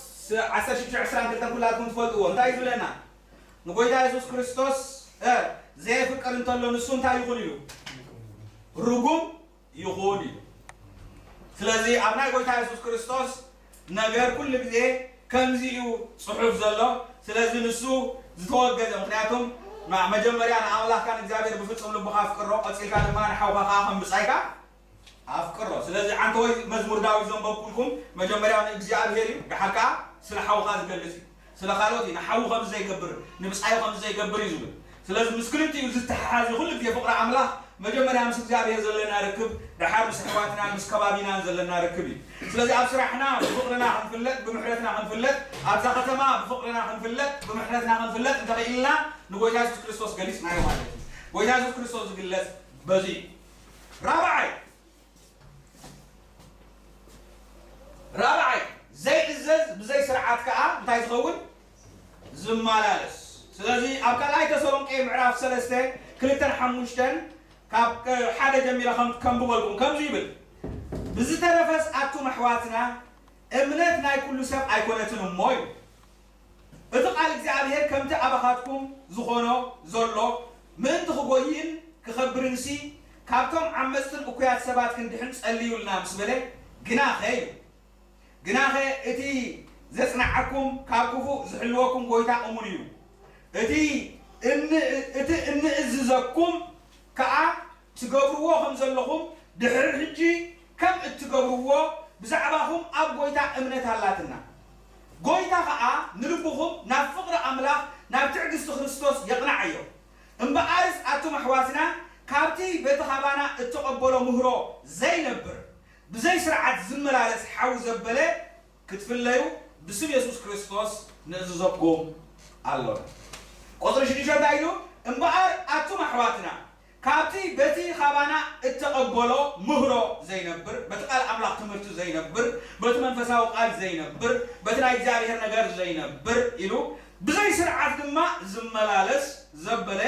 ዓሰርተ ሽዱሽተ ዕስራን ክልተን ኩላትኩም ትፈልጥዎ። እንታይ እዩ ዝብለና? ንጎይታ የሱስ ክርስቶስ፣ እ፣ ዘየፍቅር እንተሎ ንሱ እንታይ ይኹን ኢሉ? ርጉም ይኹን ኢሉ። ስለዚ ኣብ ናይ ጎይታ የሱስ ክርስቶስ ነገር ኩሉ ግዜ ከምዚ እዩ ጽሑፍ ዘሎ። ስለዚ ንሱ ዝተወገዘ፣ ምኽንያቱም ማ-፣ መጀመርያ ንኣምላኽካ ንእግዚኣብሔር ብፍጹም ልብኻ ኣፍቅሮ፣ ቀጺልካ ድማ ንሓውካ ከኣ ከም ብጻይካ ኣፍቅሮ። ስለዚ ዓንተወይ መዝሙር ዳዊት ዘንበብኩልኩም መጀመርያ ንእግዚኣብሔር እዩ፣ ደሓር ከኣ ስለ ሓውኻ ዝገልጽ እዩ። ስለ ካልኦት እዩ፣ ንሓዉ ከምዚ ዘይገብር፣ ንብጻዩ ከምዚ ዘይገብር እዩ ዝብል። ስለዚ ምስ ክልቲኡ ዝተሓሓዝ እዩ። ኩሉ ግዜ ፍቕሪ ኣምላኽ መጀመርያ ምስ እግዚኣብሔር ዘለና ርክብ፣ ደሓር ምስ ኣሕዋትናን ምስ ከባቢናን ዘለና ርክብ እዩ። ስለዚ ኣብ ስራሕና ብፍቕርና ክንፍለጥ፣ ብምሕረትና ክንፍለጥ፣ ኣብዛ ከተማ ብፍቕርና ክንፍለጥ፣ ብምሕረትና ክንፍለጥ እንተኽኢልና ንጎይታ የሱስ ክርስቶስ ገሊጽናዮ ማለት እዩ። ጎይታ የሱስ ክርስቶስ ዝግለጽ በዚ እዩ። ራብዓይ፣ ራብዓይ፣ ዘይእዘዝ ብዘይ ስርዓት ከኣ እንታይ ዝኸውን? ዝመላለስ። ስለዚ ኣብ ካልኣይ ተሰሎንቄ ምዕራፍ ሰለስተ ክልተን ሓሙሽተን ካብ፣ እ፣ ሓደ ጀሚረ ከም-፣ ከንብበልኩም ከምዚ ይብል፣ "ብዝተረፈስ ኣቱም ኣሕዋትና እምነት ናይ ኩሉ ሰብ ኣይኮነትን እሞ" ይብል። እቲ ቃል እግዚኣብሔር ከምቲ ኣባኻትኩም ዝኾኖ ዘሎ ምእንቲ ክጎይን ክኸብርንሲ ካብቶም ዓመፅትን እኩያት ሰባት ክንድሕን ጸልዩልና ምስ በለ፣ ግናኸ ኢሉ፣ ግናኸ እቲ ዘጽንዓኩም፣ ካብ ክፉእ ዝሕልወኩም ጐይታ እሙን እዩ። እቲ እን-፣ እቲ እንእዝዘኩም ከኣ ትገብርዎ ከም ዘለኹም፣ ድሕሪ ሕጂ ከም እትገብርዎ ብዛዕባኹም ኣብ ጐይታ እምነት ኣላትና። ጐይታ ኸኣ ንልብኹም ናብ ፍቕሪ ኣምላኽ፣ ናብ ትዕግስቲ ክርስቶስ የቕንዓዮ። እምበኣርስ ኣቱም ኣሕዋትና፣ ካብቲ በቲ ኻባና እተቐበሎ ምህሮ ዘይነብር፣ ብዘይ ስርዓት ዝመላለስ ሓው ዘበለ ክትፍለዩ ብስም የሱስ ክርስቶስ ንእዝዘኩም ኣሎና። ቁጽሪ ሽዱሽተ እንታይ ኢሉ? እምበኣር ኣቱም ኣሕዋትና፣ ካብቲ በቲ ኻባና እተቐበሎ ምህሮ ዘይነብር፣ በቲ ቃል ኣምላኽ ትምህርቲ ዘይነብር፣ በቲ መንፈሳዊ ቃል ዘይነብር፣ በቲ ናይ እግዚኣብሔር ነገር ዘይነብር ኢሉ፣ ብዘይ ስርዓት ድማ ዝመላለስ ዘበለ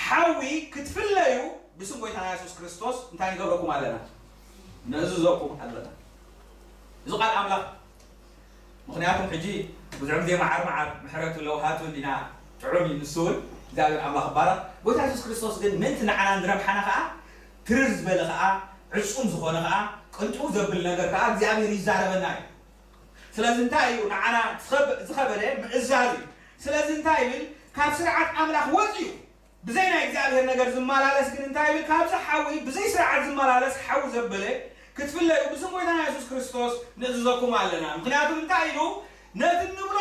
ሓዊ ክትፍለዩ ብስም ጐይታና የሱስ ክርስቶስ እንታይ ንገብረኩም ኣለና? ንእዝዘኩም ኣለና። እዚ ቃል ኣምላኽ። ምኽንያቱም ሕጂ ብዙሕ ግዜ መዓር መዓር ምሕረቱ ለውሃቱ እንዲና ጥዑም እዩ፣ ንሱ እውን እግዚኣብሔር ኣምላኽ ይባረኽ። ጐይታ የሱስ ክርስቶስ ግን ምእንቲ ንዓና ንረብሓና ኸዓ ትርር ዝበለ ኸዓ ዕጹም ዝኾነ ኸዓ ቅንጥው ዘብል ነገር ኸዓ እግዚኣብሔር ይዛረበና እዩ። ስለዚ እንታይ እዩ ንዓና ዝኸበደ ምእዛዝ እዩ። ስለዚ እንታይ ይብል? ካብ ስርዓት ኣምላኽ ወፂኡ ብዘይ ናይ እግዚኣብሔር ነገር ዝመላለስ ግን እንታይ ይብል? ካብዚ ሓዊ ብዘይ ስርዓት ዝመላለስ ሓዊ ዘበለ ክትፍለዩ ብስም ጐይታና የሱስ ክርስቶስ ንእዝዘኩም ኣለና። ምኽንያቱ እንታይ ኢሉ? ነቲ እንብሎ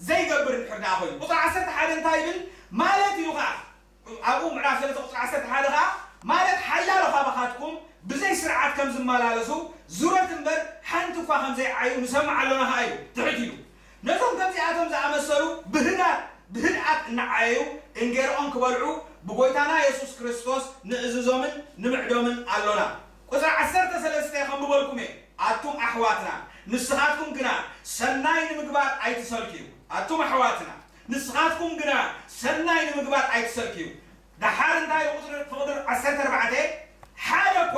ዘይገብር እንድሕር ደኣ ኮይኑ። ቁፅሪ ዓሰርተ ሓደ እንታይ ይብል? ማለት ኢሉ ከዓ ኣብኡ ምዕራፍ ሰለስተ ቁፅሪ ዓሰርተ ሓደ ከዓ ማለት ሓያሎ ካባኻትኩም ብዘይ ስርዓት ከም ዝመላለሱ ዙረት እምበር ሓንቲ እኳ ከም ዘይዓዩ ንሰምዕ ኣሎና ከዓ ኢሉ ትሕት ኢሉ። ነዞም ከምዚኣቶም ዝኣመሰሉ ብህዳት ብህድኣት እናዓየዩ እንጌርኦም ክበልዑ ብጎይታና የሱስ ክርስቶስ ንእዝዞምን ንምዕዶምን ኣሎና። ቁፅሪ ዓሰርተ ሰለስተ ከንብበልኩም እየ። ኣቱም ኣሕዋትና ንስኻትኩም ግና ሰናይ ንምግባር ኣይትሰልክዩ። ኣቱም ኣሕዋትና ንስኻትኩም ግና ሰናይ ንምግባር ኣይትሰልክዩ። ደሓር እንታይ ፍቕድር ዓሰርተ ኣርባዕተ ሓደ እኳ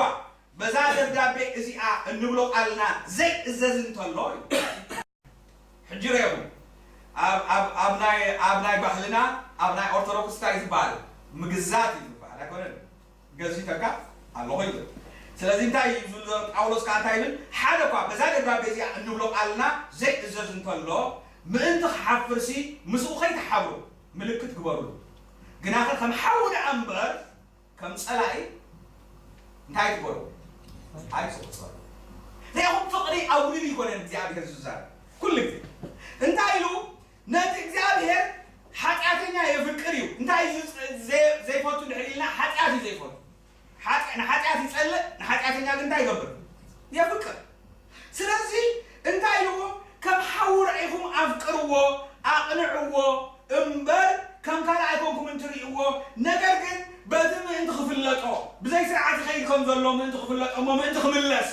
በዛ ደብዳቤ እዚኣ እንብሎ ቃልና ዘይእዘዝ እንተሎ እዩ። ሕጂ ረኹም ኣብ ኣብ ኣብ ናይ ኣብ ናይ ባህልና ኣብ ናይ ኦርቶዶክስ እንታይ ዝበሃል ምግዛት እዩ ዝበሃል ኣይኮነን። ገዚተካ ኣለኹ ይብል። ስለዚ እንታይ እዩ ዝብል ዘሎ ጳውሎስ ከዓ እንታይ ይብል? ሓደ እኳ በዛ ደብዳቤ እዚኣ እንብሎ ቃልና ዘይእዘዝ እንተሎ ምእንቲ ክሓፍርሲ ምስኡ ከይትሓብሩ ምልክት ግበሩሉ። ግናኸ ከም ሓዊ ደኣ እምበር ከም ጸላኢ እንታይ ትገብሩ? ኣይትቑጸሩ። ሪኢኹም ፍቕሪ ኣጉሊሉ ይኮነን እግዚኣብሔር ዝዛረብ ኩሉ ግዜ እንታይ ኢሉ ነቲ እግዚኣብሔር ሓጢኣተኛ የፍቅር እዩ። እንታይ እዩ ዘይፈቱ ድሕር ኢልና ሓጢኣት እዩ ዘይፈቱ። ንሓጢኣት ይፀልእ ንሓጢኣተኛ ግን እንታይ ይገብር? የፍቅር። ስለዚ እንታይ ኢልዎ? ከም ሓዉ ርኢኹም ኣፍቅርዎ ኣቕንዕዎ እምበር ከም ካልእ ኣይኮንኩም እንትርእይዎ ነገር ግን በቲ ምእንቲ ክፍለጦ ብዘይ ስርዓት ይኸይድ ከም ዘሎ ምእንቲ ክፍለጦ እሞ ምእንቲ ክምለስ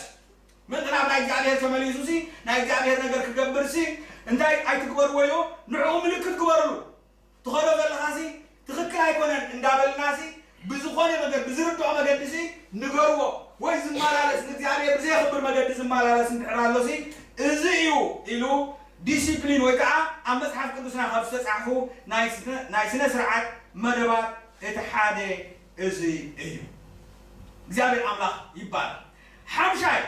ምእንቲ ናብ ናይ እግዚኣብሔር ተመሊሱሲ ናይ እግዚኣብሔር ነገር ክገብርሲ እንታይ ኣይትግበርዎ ኢልዎ? ንዕኡ ምልክት ግበርሉ። ትኸዶ ዘለኻሲ ትኽክል ኣይኮነን እንዳበልናሲ ብዝኾነ መገድ ብዝርድኦ መገዲሲ ንገርዎ ወይ ዝመላለስ ንእግዚኣብሔር ብዘየኽብር መገዲ ዝመላለስ እንድሕር ኣሎሲ እዚ እዩ ኢሉ ዲሲፕሊን ወይ ከዓ ኣብ መፅሓፍ ቅዱስና ካብ ዝተፃሕፉ ናይ ስነ- ናይ ስነ ስርዓት መደባት እቲ ሓደ እዚ እዩ። እግዚኣብሔር ኣምላኽ ይባላል። ሓምሻይ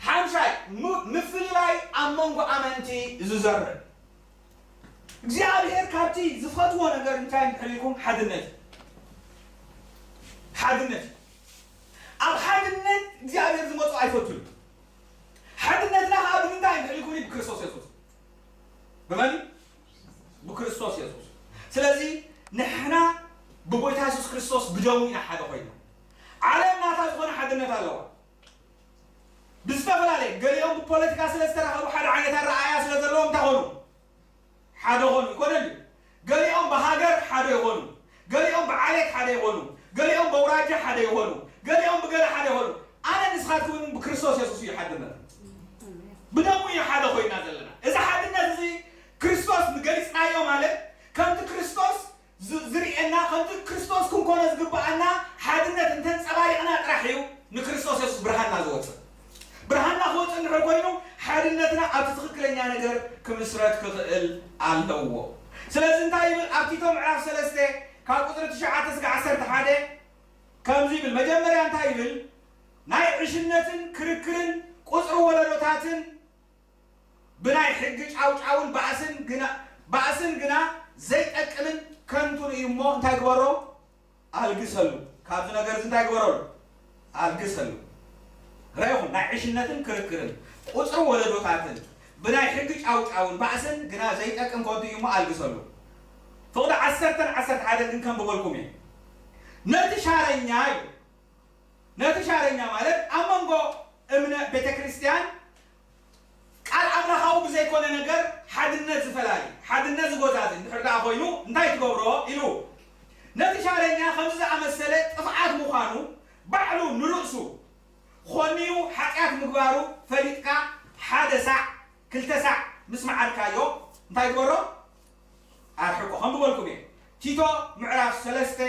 ሓምሻይ ም- ምፍልላይ ኣብ መንጎ ኣመንቲ ዝዘርእ እግዚኣብሔር ካብቲ ዝፈትዎ ነገር እንታይ እንድሕር ኢልኩም ሓድነት እዩ። ሓድነት እዩ። ኣብ ሓድነት እግዚኣብሔር ዝመፁ ኣይፈቱን። ሓድነትና ከዓ ብምንታይ እንድሕር ኢልኩም ብክርስቶስ የሱስ ብመን ብክርስቶስ የሱስ ስለዚ ንሕና ብጎይታ የሱስ ክርስቶስ ብደሙ ኢና ሓደ ኮይና ዓለም ናታ ዝኾነ ሓድነት ኣለዋ ብዝተፈላለየ ገሊኦም ብፖለቲካ ስለ ዝተራኸቡ ሓደ ዓይነት ኣረኣያ ስለ ዘለዎም እንታይ ኾኑ ሓደ ኾኑ ይኮነ ድዩ ገሊኦም ብሃገር ሓደ ይኾኑ ገሊኦም ብዓሌት ሓደ ይኾኑ ገሊኦም በውራጃ ሓደ ይኾኑ ገሊኦም ብገለ ሓደ ይኾኑ ኣነ ንስኻትኩም ብክርስቶስ የሱስ እዩ ሓድነት ብደሙ እዩ ሓደ ኮይና ዘለና እዚ ሓድነት እዚ ክርስቶስ ንገሊፅናዮ ማለት ከምቲ ክርስቶስ ዝርእየና ከምቲ ክርስቶስ ክንኮኖ ዝግብኣና ሓድነት እንተንፀባሪቕና ጥራሕ እዩ ንክርስቶስ የሱስ ብርሃንና ዝወፅእ። ብርሃንና ክወፅእ እንድሕር ኮይኑ ሓድነትና ኣብቲ ትኽክለኛ ነገር ክምስረት ክኽእል ኣለዎ። ስለዚ እንታይ ይብል ኣብ ቲቶ ምዕራፍ ሰለስተ ካብ ቁፅሪ ትሽዓተ እስከ ዓሰርተ ሓደ ከምዚ ይብል መጀመርያ እንታይ ይብል ናይ ዕሽነትን ክርክርን ቁጽሪ ወለዶታትን ብናይ ሕጊ ጫውጫውን ባእስን ግና ባእስን ግና ዘይጠቅምን ከንቱን እዩ እሞ እንታይ ግበሮ? ኣልግሰሉ። ካብዚ ነገር እዚ እንታይ ግበረሉ? ኣልግሰሉ። ረኢኹም፣ ናይ ዕሽነትን ክርክርን ቁጽሪ ወለዶታትን ብናይ ሕጊ ጫውጫውን ባእስን ግና ዘይጠቅም ከንቱ እዩ እሞ ኣልግሰሉ። ፍቕዲ ዓሰርተን ዓሰርተ ሓደን ግን ከንብበልኩም እየ። ነቲ ሻረኛ እዩ። ነቲ ሻረኛ ማለት ኣብ መንጎ እምነ ቤተ ክርስቲያን ቃል ኣምላኻዊ ብዘይኮነ ነገር ሓድነት ዝፈላሊ፣ ሓድነት ዝጎዛዚ እንድሕር ደኣ ኮይኑ እንታይ ትገብሮ ኢሉ። ነቲ ሻረኛ ከምዚ ዝኣመሰለ ጥፍኣት ምዃኑ ባዕሉ ንርእሱ ኾንዩ ሓጢኣት ምግባሩ ፈሊጥካ ሓደ ሳዕ ክልተ ሳዕ ምስ መዓድካዮ እንታይ ግበሮ? ኣርሕቆ። ከም ብበልኩም እየ። ቲቶ ምዕራፍ ሰለስተ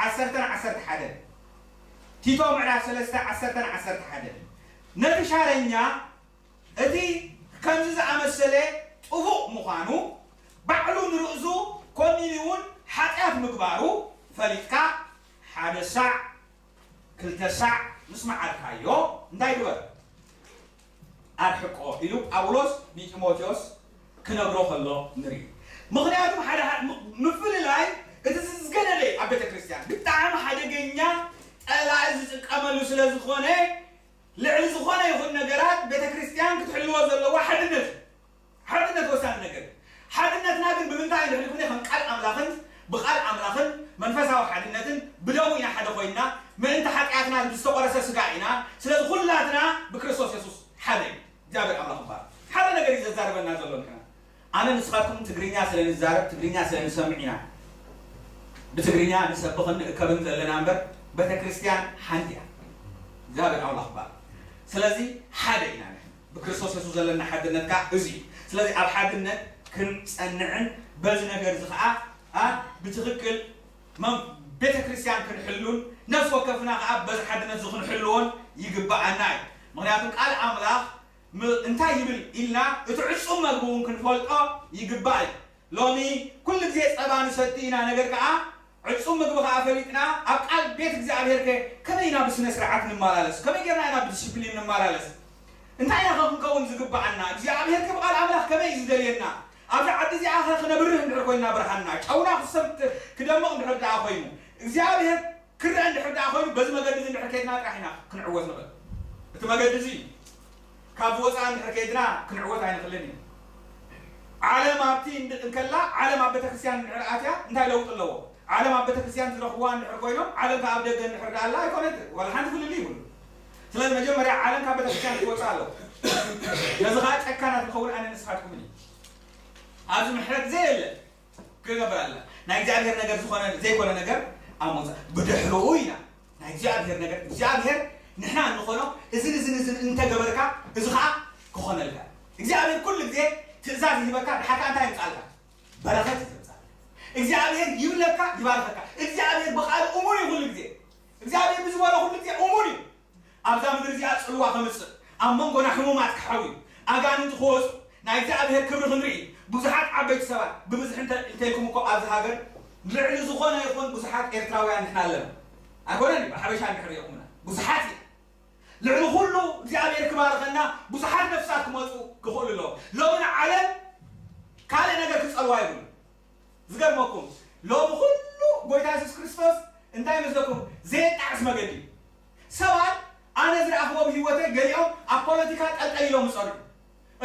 ዓሰርተን ዓሰርተ ሓደን። ቲቶ ምዕራፍ ሰለስተ ዓሰርተን ዓሰርተ ሓደን። ነቲ ሻረኛ እቲ ከምዚ ዝኣመሰለ ጥፉእ ምዃኑ ባዕሉ ንርእሱ ኮኒኑ እውን ሓጢኣት ምግባሩ ፈሊጥካ ሓደ ሳዕ ክልተ ሳዕ ምስ መዓድካዮ እንታይ ግበር? ኣርሕቆ ኢሉ ጳውሎስ ንጢሞቴዎስ ክነግሮ ከሎ ንርኢ። ምኽንያቱም ሓደ ሓደ ም- ምፍልላይ እቲ ዝገደደ ኣብ ቤተ ክርስቲያን ብጣዕሚ ሓደገኛ ጸላኢ ዝጥቀመሉ ስለ ዝኾነ ልዕሊ ዝኾነ ይኹን ነገራት ቤተ ክርስቲያን ክትሕልዎ ዘለዋ ሓድነት ሓድነት ወሳኒ ነገር እዩ። ሓድነትና ግን ብምንታይ ንሕልፍ ከም ቃል ኣምላኽን ብቓል ኣምላኽን መንፈሳዊ ሓድነትን ብደሙ ኢና ሓደ ኮይንና ምእንቲ ሓጢኣትና ብዝተቆረሰ ስጋ ኢና። ስለዚ ኩላትና ብክርስቶስ የሱስ ሓደ እዩ። እግዚኣብሔር ኣምላኽ ይባረክ። ሓደ ነገር እዩ ዘዛርበና ዘሎ ንሕና። ኣነ ንስኻትኩም ትግርኛ ስለ ንዛረብ ትግርኛ ስለ ንሰምዕ ኢና ብትግርኛ ንሰብኽን ንእከብን ዘለና እምበር ቤተክርስትያን ሓንቲ እያ። እግዚኣብሔር ኣምላኽ ይባረክ። ስለዚ ሓደ ኢና ንሕና። ብክርስቶስ የሱስ ዘለና ሓድነት ከዓ እዚ እዩ። ስለዚ ኣብ ሓድነት ክንጸንዕን በዚ ነገር እዚ ከዓ ኣ ብትኽክል መን ቤተ ክርስቲያን ክንሕሉን ነፍሲ ወከፍና ከዓ በዚ ሓድነት እዚ ክንሕልዎን ይግብኣና እዩ። ምክንያቱ ቃል ኣምላኽ ም- እንታይ ይብል ኢልና እቲ ዕጹም መግቢ እውን ክንፈልጦ ይግባእ እዩ። ሎሚ ኩሉ ግዜ ጸባ ንሰቲ ኢና፣ ነገር ከዓ ዕጹም ምግቢ ከኣ ፈሊጥና ኣብ ቃል ቤት እግዚኣብሔር ከ ከመይ ኢና ብስነ ስርዓት ንመላለስ? ከመይ ጌርና ኢና ብዲስፕሊን ንመላለስ? እንታይ ኢና ከ ክንከውን ዝግብኣና? እግዚኣብሔር ከ ብቓል ኣምላኽ ከመይ እዩ ዝደልየና? ኣብዛ ዓዲ እዚኣ ከ ክነብርህ እንድሕር ኮይንና ብርሃንና፣ ጨውና ክሰም ክደምቕ እንድሕር ደኣ ኮይኑ እግዚኣብሔር ክረአ እንድሕር ደኣ ኮይኑ በዚ መገዲ እዚ እንድሕር ከይድና ጥራሕ ኢና ክንዕወት ንኽእል። እቲ መገዲ እዚ እዩ። ካብ ወፃኢ እንድሕር ከይድና ክንዕወት ኣይንኽእልን እዩ። ዓለም ኣብቲ እንድ- እንከላ ዓለም ኣብ ቤተክርስትያን እንድሕር ኣትያ እንታይ ለውጢ ኣለዎ? ዓለም ኣብ ቤተክርስትያን ዝረኽብዋ እንድሕር ኮይኖም ዓለም ከ ኣብ ደገ እንድሕር ደኣ ኣላ ኣይኮነት ዋላ ሓንቲ ፍልልይ ይብሉ። ስለዚ መጀመርያ ዓለም ካብ ቤተክርስትያን ክትወፅእ ኣለዎ። ነዚ ከዓ ጨካናት ንኸውን ኣነ ንስኻትኩምን እዩ። ኣብዚ ምሕረት ዘየለ ክገብር ኣለ ናይ እግዚኣብሔር ነገር ዝኾነ ዘይኮነ ነገር ኣብ ምውፃእ ብድሕርኡ ኢና ናይ እግዚኣብሔር ነገር እግዚኣብሔር ንሕና እንኾኖ እዝን እዝን እዝን እንተገበርካ እዚ ከዓ ክኾነልካ እግዚኣብሔር ኩሉ ግዜ ትእዛዝ ይህበካ ድሓካ እንታይ ይምፃልካ በረኸት ይምፃልካ እግዚኣብሔር ይብለካ ይባርኸካ እግዚኣብሔር ብቃል እሙን እዩ ኩሉ ግዜ እግዚኣብሔር ብዝበሎ ኩሉ ግዜ እሙን እዩ ኣብዛ ምድሪ እዚኣ ጽልዋ ከምጽእ ኣብ መንጎና ሕሙማት ክሓውዩ ኣጋንንቲ ክወፁ ናይ እግዚኣብሔር ክብሪ ክንርኢ ብዙሓት ዓበይቲ ሰባት ብብዝሒ እንተ- እንተይልኩም እኮ ኣብዚ ሃገር ልዕሊ ዝኾነ ይኹን ብዙሓት ኤርትራውያን ንሕና ኣለና ኣይኮነን እዩ ሓበሻ እንድሕር ይኹምና ብዙሓት እዩ ልዕሊ ኩሉ እግዚኣብሔር ክባርኸና ብዙሓት ነፍሳት ክመፁ ክኽእሉ ኣለዎ ሎሚ ንዓለም ካልእ ነገር ክፀልዋ ይብሉ ዝገርመኩም ሎሚ ኩሉ ጎይታ የሱስ ክርስቶስ እንታይ መስለኩም ዘየጣዕስ መገዲ እዩ ሰባት ኣነ ዝረኣኽዎም ህይወተይ ገሊኦም ኣብ ፖለቲካ ጠልጠል ኢሎም ዝፀንሑ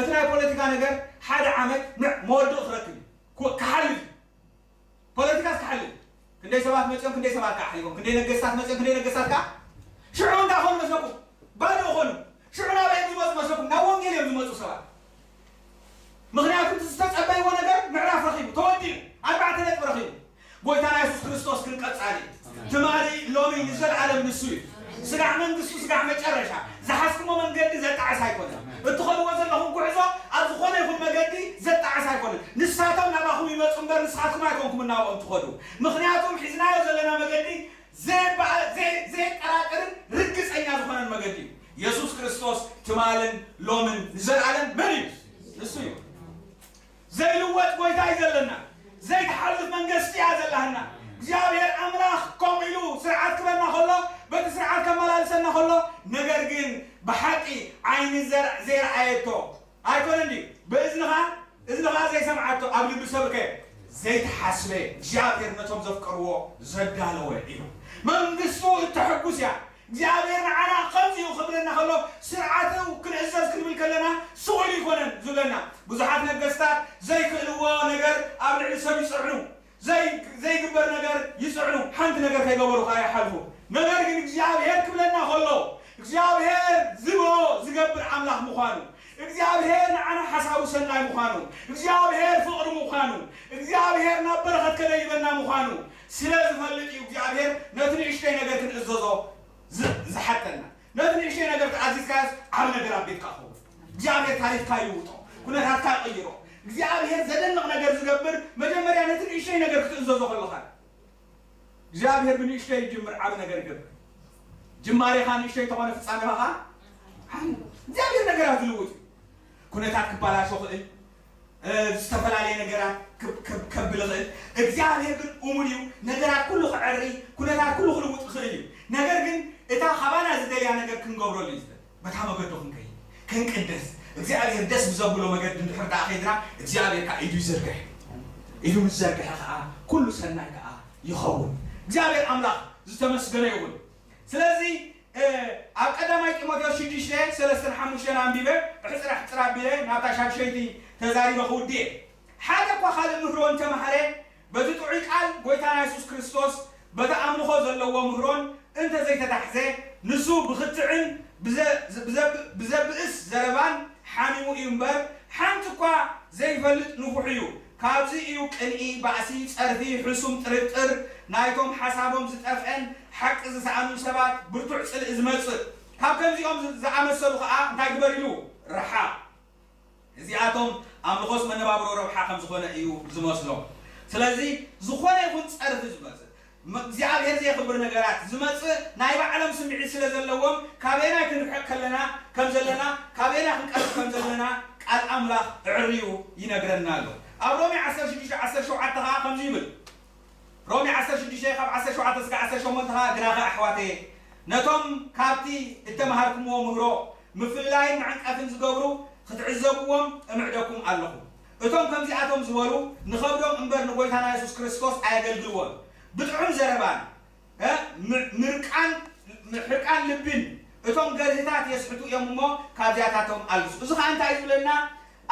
እቲ ናይ ፖለቲካ ነገር ሓደ ዓመት ንዕ መወድኡ ክረክብ እዩ ክሓልፍ እዩ ፖለቲካስ ክሓልፍ ክንደይ ሰባት መፅኦም ክንደይ ሰባት ከዓ ሓሊፎም ክንደይ ነገስታት መፅኦም ክንደይ ነገስታት ከዓ ሽዑ እንታይ ኾኑ መስለኩም ባዶ ኾኑ ሽዑ ናበይ ዝመፁ መስለኩም ናብ ወንጌል እዮም ዝመፁ ሰባት ምኽንያቱ እቲ ዝተጸበይዎ ነገር ምዕራፍ ረኺቡ ተወዲኡ ኣርባዕተ ነጥቢ ረኺቡ ጎይታና የሱስ ክርስቶስ ግን ቀጻሊ ትማሊ ሎሚ ንዘለዓለም ንሱ እዩ ስጋዕ መንግስቱ ስጋዕ መጨረሻ ዝሓዝኩሞ መንገዲ ዘጣዕስ ኣይኮነን እትኸድዎ ዘለኹም ጉዕዞ ኣብ ዝኾነ ይኹን መገዲ ዘጣዕስ ኣይኮነን ንሳቶም ናባኹም ይመፁ እምበር ንስኻትኩም ኣይኮንኩም እናብኦም ትኸዱ ምኽንያቱም ሒዝናዮ ዘለና መገዲ ዘየጠራጥርን ርግፀኛ ዝኾነን መገዲ እዩ የሱስ ክርስቶስ ትማልን ሎምን ንዘለዓለም መን እዩ ንሱ እዩ ዘይልወጥ ጎይታ እዩ ዘለና ዘይትሓልፍ መንግስቲ እያ ዘላህና እግዚኣብሔር ኣምላኽ ከምኡ ኢሉ ስርዓት ክበና ከሎ በቲ ስርዓት ከመላልሰና ከሎ ነገር ግን ብሓቂ ዓይኒ ዘር እቶ ኣይኮነን ድዩ? ብእዝንኻ እዝንኻ ዘይሰምዓቶ ኣብ ልቢ ሰብከ ዘይተሓስበ እግዚኣብሔር ነቶም ዘፍቀርዎ ዘዳለወ እዩ። መንግስቱ እተሐጉስ እያ። እግዚኣብሔር ንዓና ከምዚ እዩ ክብለና ከሎ ስርዓቱ ክንእዘዝ ክንብል ከለና ስቑል ይኮነን ዝብለና። ብዙሓት ነገስታት ዘይክእልዎ ነገር ኣብ ልዕሊ ሰብ ይጽዕኑ። ዘይግበር ነገር ይጽዕኑ፣ ሓንቲ ነገር ከይገበሩ ከዓ ይሓልፉ። ነገር ግን እግዚኣብሔር ክብለና ከሎ እግዚኣብሔር ዝብሎ ዝገብር ኣምላኽ ምዃኑ፣ እግዚኣብሔር ንዓና ሓሳቡ ሰናይ ምዃኑ፣ እግዚኣብሔር ፍቕሪ ምዃኑ፣ እግዚኣብሔር ናብ በረኸት ከደይበና ምዃኑ ስለ ዝፈልጥ እዩ እግዚኣብሔር ነቲ ንእሽተይ ነገር ክንእዘዞ ዝሓተና። ነቲ ንእሽተይ ነገር ተኣዚዝካዮስ ዓብ ነገር ኣብ ቤትካ ክኸውን እግዚኣብሔር ታሪክካ ይውጦ፣ ኩነታትካ ይቕይሮ። እግዚኣብሔር ዘደንቕ ነገር ዝገብር መጀመርያ ነቲ ንእሽተይ ነገር ክትእዘዞ ከለኻ እግዚኣብሔር ብንእሽተይ ይጅምር ዓብ ነገር ይገብር። ጅማሬኻ ንእሽተይ ተኾነ ፍጻሜኻ ከዓ እግዚኣብሔር ነገራት ዝልውጥ እዩ። ኩነታት ክባላሾ ክእል፣ ዝተፈላለየ ነገራት ከብል ይኽእል። እግዚኣብሔር ግን እሙን እዩ። ነገራት ኩሉ ክዕሪ፣ ኩነታት ኩሉ ክልውጥ ይኽእል እዩ። ነገር ግን እታ ካባና ዝደልያ ነገር ክንገብረሉ እዩ ዝደል። በታ መገዱ ክንከይድ፣ ክንቅደስ፣ እግዚኣብሔር ደስ ብዘብሎ መገዲ እንድሕር ደኣ ከይድና እግዚኣብሔር ከዓ ኢዱ ይዘርግሕ። ኢዱ ምስ ዘርግሐ ከዓ ኩሉ ሰናይ ከዓ ይኸውን። እግዚኣብሔር ኣምላኽ ዝተመስገነ ይኹን። ስለዚ ኣብ ቀዳማይ ጢሞቴዎስ ሽዱሽተ ሰለስተን ሓሙሽተን ኣንቢበ ሕፅራ ሕፅራ ኣቢለ ናብታ ሻድሸይቲ ተዛሪበ ክውድየ። ሓደ እኳ ካልእ ምህሮ እንተመሃረ በቲ ጥዑይ ቃል ጎይታና የሱስ ክርስቶስ በቲ ኣምልኾ ዘለዎ ምህሮን እንተ ዘይተታሕዘ ንሱ ብኽትዕን ብዘብእስ ዘረባን ሓሚሙ እዩ እምበር ሓንቲ እኳ ዘይፈልጥ ንፉሕ እዩ። ካብዚ እዩ ቅንኢ፣ ባእሲ፣ ጸርፊ፣ ሕሱም ጥርጥር፣ ናይቶም ሓሳቦም ዝጠፍአን ሓቂ ዝሰኣኑን ሰባት ብርቱዕ ጽልኢ ዝመጽእ። ካብ ከምዚኦም ዝኣመሰሉ ኸኣ እንታይ ግበር ኢሉ? ርሓቕ። እዚኣቶም ኣምልኾስ መነባብሮ ረብሓ ከም ዝኾነ እዩ ዝመስሎም። ስለዚ ዝኾነ ይኹን ጸርፊ ዝመጽእ እግዚኣብሔር ዘየኽብር ነገራት ዝመጽእ ናይ ባዕሎም ስምዒት ስለ ዘለዎም ካበየናይ ክንርሕቕ ከለና ከም ዘለና ካበየናይ ክንቀርብ ከም ዘለና ቃል ኣምላኽ ዕርዩ ይነግረና ኣሎ። ኣብ ሮሜ ዓሰርተ ሽዱሽተ ዓሰርተ ሸውዓተ ኸዓ ከምዚ ይብል። ሮሜ ዓሰርተ ሽዱሽተ ካብ ዓሰርተ ሸውዓተ እስከ ዓሰርተ ሸሞንተ ኸዓ ግናኸ ኣሕዋተየ ነቶም ካብቲ እተምሃርኩምዎ ምህሮ ምፍልላይን መዕንቀፍን ዝገብሩ ክትዕዘብዎም እምዕደኩም ኣለኹ። እቶም ከምዚኣቶም ዝበሉ ንኸብዶም እምበር ንጎይታና የሱስ ክርስቶስ ኣየገልግልዎን። ብጥዑም ዘረባን ምርቃን ሕርቃን ልብን እቶም ገርህታት የስሕቱ እዮም እሞ ካብዚኣታቶም ኣልግሱ። እዚ ኸዓ እንታይ እዩ ዝብለና?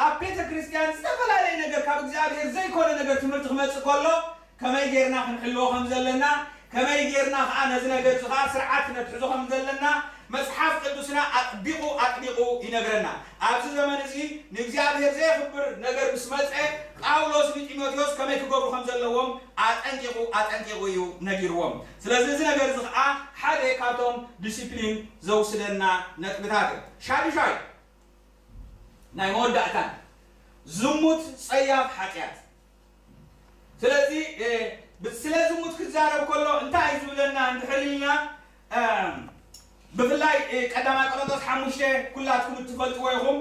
ኣብ ቤተ ክርስቲያን ዝተፈላለየ ነገር ካብ እግዚኣብሔር ዘይኮነ ነገር ትምህርቲ ክመጽእ ከሎ ከመይ ጌርና ክንሕልዎ ከም ዘለና ከመይ ጌርና ኸዓ ነዚ ነገር እዚ ኸዓ ስርዓት ክነትሕዞ ከም ዘለና መጽሓፍ ቅዱስና ኣጥቢቑ ኣጥቢቑ ይነግረና። ኣብዚ ዘመን እዚ ንእግዚኣብሔር ዘየኽብር ነገር ምስ መጸ ጳውሎስ ንጢሞቴዎስ ከመይ ክገብሩ ከም ዘለዎም ኣጠንቂቑ ኣጠንቂቑ እዩ ነጊርዎም። ስለዚ እዚ ነገር እዚ ኸዓ ሓደ ካብቶም ዲሲፕሊን ዘውስደና ነጥብታት እዮም። ሻዱሻይ ናይ መወዳእታን ዝሙት ጸያፍ ሓጢኣት። ስለዚ ስለ ዝሙት ክዛረብ ከሎ እንታይ እዩ ዝብለና እንድሕር ኢልና ብፍላይ ቀዳማይ ቆሮንቶስ ሓሙሽተ ኩላትኩም እትፈልጥዎ ኢኹም።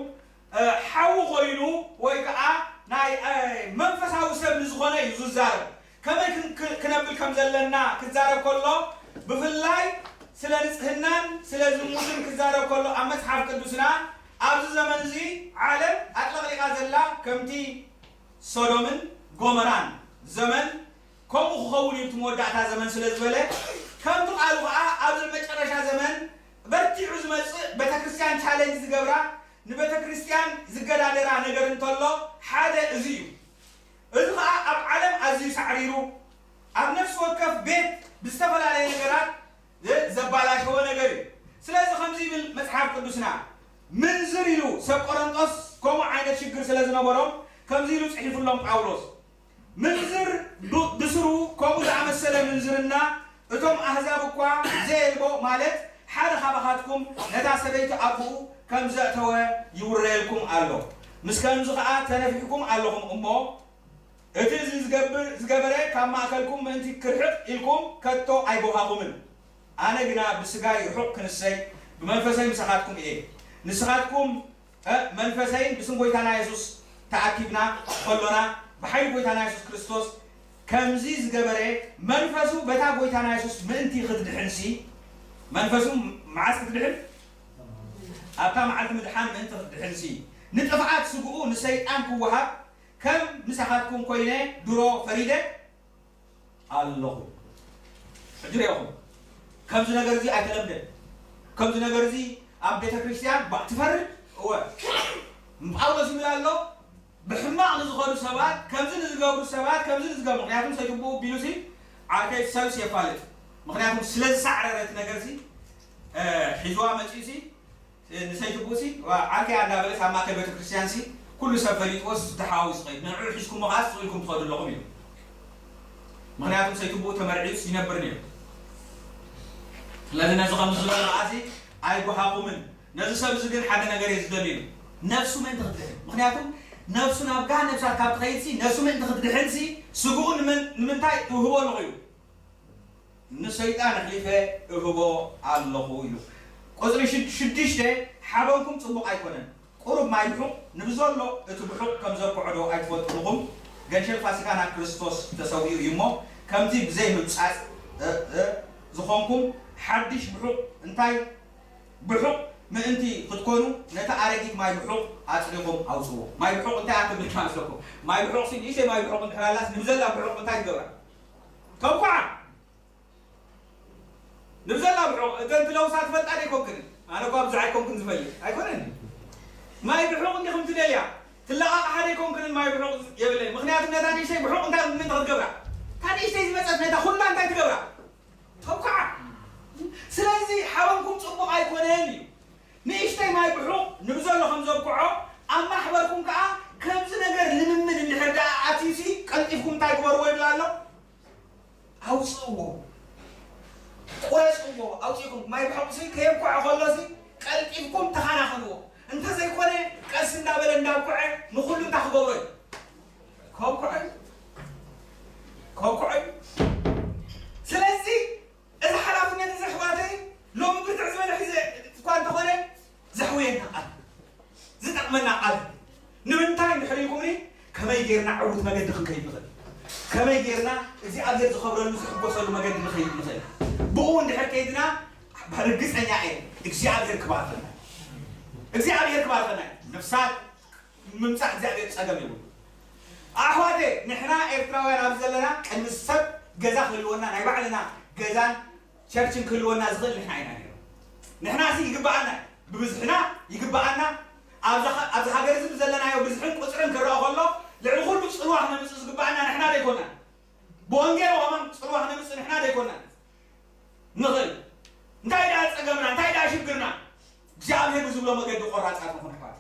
ሓዊ ኮይኑ ወይ ከዓ ናይ መንፈሳዊ ሰብ ንዝኾነ እዩ ዝዛረብ። ከመይ ክነብል ከም ዘለና ክዛረብ ከሎ ብፍላይ ስለ ንጽህናን ስለ ዝሙትን ክዛረብ ከሎ ኣብ መጽሓፍ ቅዱስና ኣብዚ ዘመን እዚ ዓለም ኣጥለቕሊቓ ዘላ ከምቲ ሶዶምን ጎመራን ዘመን ከምኡ ክኸውን እዩ እቲ መወዳእታ ዘመን ስለ ዝበለ ከምቲ ቃሉ ከዓ ኣብዚ መጨረሻ ዘመን በርቲዑ ዝመፅእ ቤተክርስትያን ቻለንጅ ዝገብራ ንቤተክርስትያን ዝገዳደራ ነገር እንተሎ ሓደ እዚ እዩ። እዚ ከዓ ኣብ ዓለም ኣዝዩ ሳዕሪሩ ኣብ ነፍሲ ወከፍ ቤት ብዝተፈላለየ ነገራት ዘባላሸወ ነገር እዩ። ስለዚ ከምዚ ይብል መፅሓፍ ቅዱስና ምንዝር ኢሉ ሰብ ቆሮንጦስ ከምኡ ዓይነት ሽግር ስለ ዝነበሮም ከምዚ ኢሉ ፅሒፉሎም ጳውሎስ ምንዝር ብስሩ ከምኡ ዝኣመሰለ ምንዝርና እቶም ኣህዛብ እኳ ዘየልቦ ማለት ሓደ ካባኻትኩም ነታ ሰበይቲ ኣቦኡ ከም ዘእተወ ይውረየልኩም ኣሎ። ምስ ከምዚ ኸዓ ተነፊሕኩም ኣለኹም እሞ እቲ እዚ ዝገብር ዝገበረ ካብ ማእከልኩም ምእንቲ ክርሕቕ ኢልኩም ከቶ ኣይጎሃኹምን። ኣነ ግና ብስጋይ ርሑቕ ክንሰይ ብመንፈሰይ ምሳኻትኩም እየ። ንስኻትኩም መንፈሰይን ብስም ጎይታና የሱስ ተኣኪብና ከሎና ብሓይሊ ጎይታና የሱስ ክርስቶስ ከምዚ ዝገበረ መንፈሱ በታ ጎይታና የሱስ ምእንቲ ክትድሕንሲ መንፈሱ መዓስ ክትድሕን ኣብታ መዓልቲ ምድሓን ምእንቲ ክትድሕንሲ፣ ንጥፍኣት ስግኡ ንሰይጣን ክወሃብ፣ ከም ምሳኻትኩም ኮይነ ድሮ ፈሪደ ኣለኹ። ሕጂ ርኢኹም፣ ከምዚ ነገር እዚ ኣይተለምደን። ከምዚ ነገር እዚ ኣብ ቤተ ክርስቲያን ባዕ ትፈርድ። እወ፣ ጳውሎስ ይብል ኣሎ፣ ብሕማቕ ንዝኸዱ ሰባት፣ ከምዚ ንዝገብሩ ሰባት፣ ከምዚ ንዝገብሩ፣ ምኽንያቱም ሰይትብኡ ቢሉሲ ዓርከይ ሰብስ የፋልጥ። ምኽንያቱም ስለ ዝሳዕረረ እቲ ነገርሲ፣ እ፣ ሒዝዋ መጺኡሲ፣ ንሰይትብኡሲ፣ ዓርከይ እንዳበለስ ኣብ ማእከል ቤተ ክርስቲያንሲ፣ ኩሉ ሰብ ፈሊጥዎስ ተሓዋዊሱ ይኸይድ። ንዕኡ ሒዝኩሞ ከኣ ስቕ ኢልኩም ትኸዱ ኣለኹም ኢሉ። ምኽንያቱም ሰይትብኡ ተመርዕዩስ ይነብር ነይሩ። ስለዚ ነዚ ከምዚ ዝበለ ከኣሲ ኣይጓሃኹምን። ነዚ ሰብ እዚ ግን ሓደ ነገር እየ ዝደልዩ። ነፍሱ ምእንቲ ክትድሕን። ምኽንያቱም ነፍሱ ናብ ጋሃን ነፍሳት ካብ ትኸይድሲ፣ ነፍሱ ምእንቲ ክትድሕንሲ፣ ስግኡ ንመን-፣ ንምንታይ እህቦ ኣለኹ ኢሉ። ንሰይጣን ኣሕሊፈ እህቦ ኣለኹ ኢሉ። ቁጽሪ ሽድ-፣ ሽዱሽተ፣ ሓበንኩም ጽቡቕ ኣይኮነን። ቁሩብ ማይ ብሑቕ ንብዘሎ እቲ ብሑቕ ከም ዘብክዖ ዶ ኣይትፈልጡን ኢኹም? ገንሸል ፋሲካና ክርስቶስ ተሰዊኡ እዩ እሞ፣ ከምቲ ብዘይ ምብጻጽ፣ እ፣ እ፣ ዝኾንኩም ሓድሽ ብሑቕ እንታይ ብሑቕ ምእንቲ ክትኮኑ፣ ነቲ ኣረጊት ማይ ብሑቕ ኣጽሪኹም ኣውጽዎ። ማይ ብሑቕ እንታይ ኣክል መስለኩም? ማይ ብሑቕ ሲ ንእሽተይ ማይ ብሑቕ እንድሕር ኣላስ ንብዘላ ብሑቕ እንታይ ትገብራ? ተብኩዓ። ንብዘላ ብሑቕ፣ እተን ትለውሳ ትፈልጣ ዶ ኣይኮንክን? ኣነ እኳ ብዙሕ ኣይኮንክን ዝፈልጥ። ኣይኮነን። ማይ ብሑቕ እንዲኹም ትደልያ። ትለቓቕሓ ዶ ኣይኮንክንን ማይ ብሑቕ የብለይ። ምኽንያቱ ነታ ንእሽተይ ብሑቕ እንታይ ምእንቲ ክትገብራ? እታ ንእሽተይ ዝመጸት ነታ ኩላ እንታይ ትገብራ? ተብኩዓ። ስለዚ ሓበንኩም ጽቡቕ ኣይኮነን እዩ። ንእሽተይ ማይ ብሑቕ ንብዘሎ ከም ዘብክዖ፣ ኣብ ማሕበርኩም ከኣ ከምዚ ነገር ልምምድ እንድሕር ደኣ ኣትዩሲ፣ ቀልጢፍኩም እንታይ ግበርዎ ይብል ኣሎ? ኣውጽእዎ። ቁረጽዎ። ኣውጺእኩም ማይ ብሑቕሲ ከየብክዖ ከሎሲ፣ ቀልጢፍኩም ተኸናኸንዎ። እንተዘይኮነ፣ ቀስ እንዳበለ እንዳብኩዐ ንኹሉ እንታይ ክገብሮ እዩ? ከብኩዖ እዩ። ከብኩዖ እዩ። ስለዚ፣ እዚ ሓላፍነት እዚ ኣሕዋተይ፣ ሎሚ ብርትዕ ዝበለ ሒዘ እኳ እንተኾነ፣ ዘሕውየና ቃል፣ ዝጠቕመና ቃል፣ ንምንታይ እንድሕር ኢልኩምኒ፣ ከመይ ጌርና ዕዉት መገዲ ክንከይድ ንኽእል፣ ከመይ ጌርና እግዚኣብሔር ዝኸብረሉ ዝሕጎሰሉ መገዲ ንኸይድ ንኽእል። ብኡ እንድሕር ከይድና፣ ርግጸኛ እየ እግዚኣብሔር ክባርኸና፣ እግዚኣብሔር ክባርኸና እዩ። ነፍሳት ምምጻእ እግዚኣብሔር ጸገም የብሉ። ኣሕዋተይ፣ ንሕና ኤርትራውያን ኣብዚ ዘለና፣ ቅድሚ ሰብ ገዛ ክህልወና፣ ናይ ባዕልና ገዛን ቸርችን ክህልወና ዝኽእል ንሕና ኢና ነይሩ። ንሕና ሲ ይግብኣና፣ ብብዝሕና ይግብኣና። ኣብዛ ኸ-፣ ኣብዚ ሃገር እዚ ብዘለናዮ ብዝሕን ቁጽርን ክረኣ ከሎ፣ ልዕሊ ኩሉ ጽልዋ ክነምጽእ ዝግብኣና ንሕና ዶ ኣይኮናን? ብወንጌል ወኣማን ጽልዋ ክነምጽእ ንሕና ዶ ኣይኮናን? ንኽእል። እንታይ ደኣ ጸገምና? እንታይ ደኣ ሽግርና? እግዚኣብሔር ብዝብሎ መገዲ ቆራጻት ንኹን ኣሕዋት።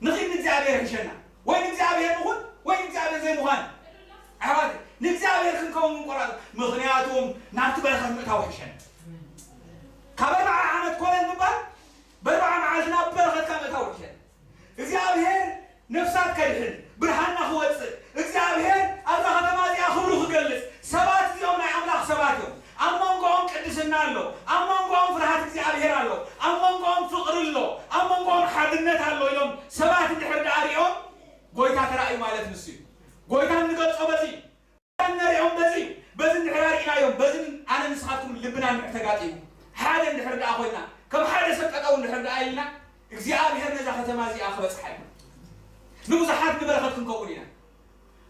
ንኺድ ንእግዚኣብሔር ይሕሸና። ወይ ንእግዚኣብሔር ንኹን፣ ወይ ንእግዚኣብሔር ዘይምዃን። ኣሕዋት፣ ንእግዚኣብሔር ክንከውን ቆራጽ። ምኽንያቱም ናብቲ በረኸት ምእታው ይሕሸና። ካብ ኣርብዓ ዓመት ኮለል ምባል፣ በርብዓ መዓልቲ ናብ በረኸትካ ምእታው ይሕሸና። እግዚኣብሔር ነፍሳት ከድሕን፣ ብርሃንና ክወጽእ፣ እግዚኣብሔር ኣብዛ ከተማ እዚኣ ክብሩ ክገልጽ፣ ሰባት እዚኦም ናይ ኣምላኽ ሰባት እዮም። ኣብ መንጎኦም ቅድስና ኣሎ፣ ኣብ መንጎኦም ፍርሃት እግዚኣብሔር ኣሎ፣ ኣብ መንጎኦም ፍቕሪ ኣሎ፣ ኣብ መንጎኦም ሓድነት ኣሎ ኢሎም ሰባት እንድሕር ደኣ ሪኦም፣ ጎይታ ተራእዩ ማለት ንሱ እዩ። ጎይታ እንገልጾ በዚ እዩ። ነሪኦም በዚ እዩ። በዚ እንድሕር ኣርኢናዮም፣ በዚ ኣነ ንስኻትኩም ልብና እንድሕር ተጋጢሙ፣ ሓደ እንድሕር ደኣ ኮይና፣ ከም ሓደ ሰብ ጠጠው እንድሕር ደኣ ኢልና፣ እግዚኣብሔር ነዛ ከተማ እዚኣ ክበጽሓ እዩ። ንብዙሓት ንበረኸት ክንከውን ኢና።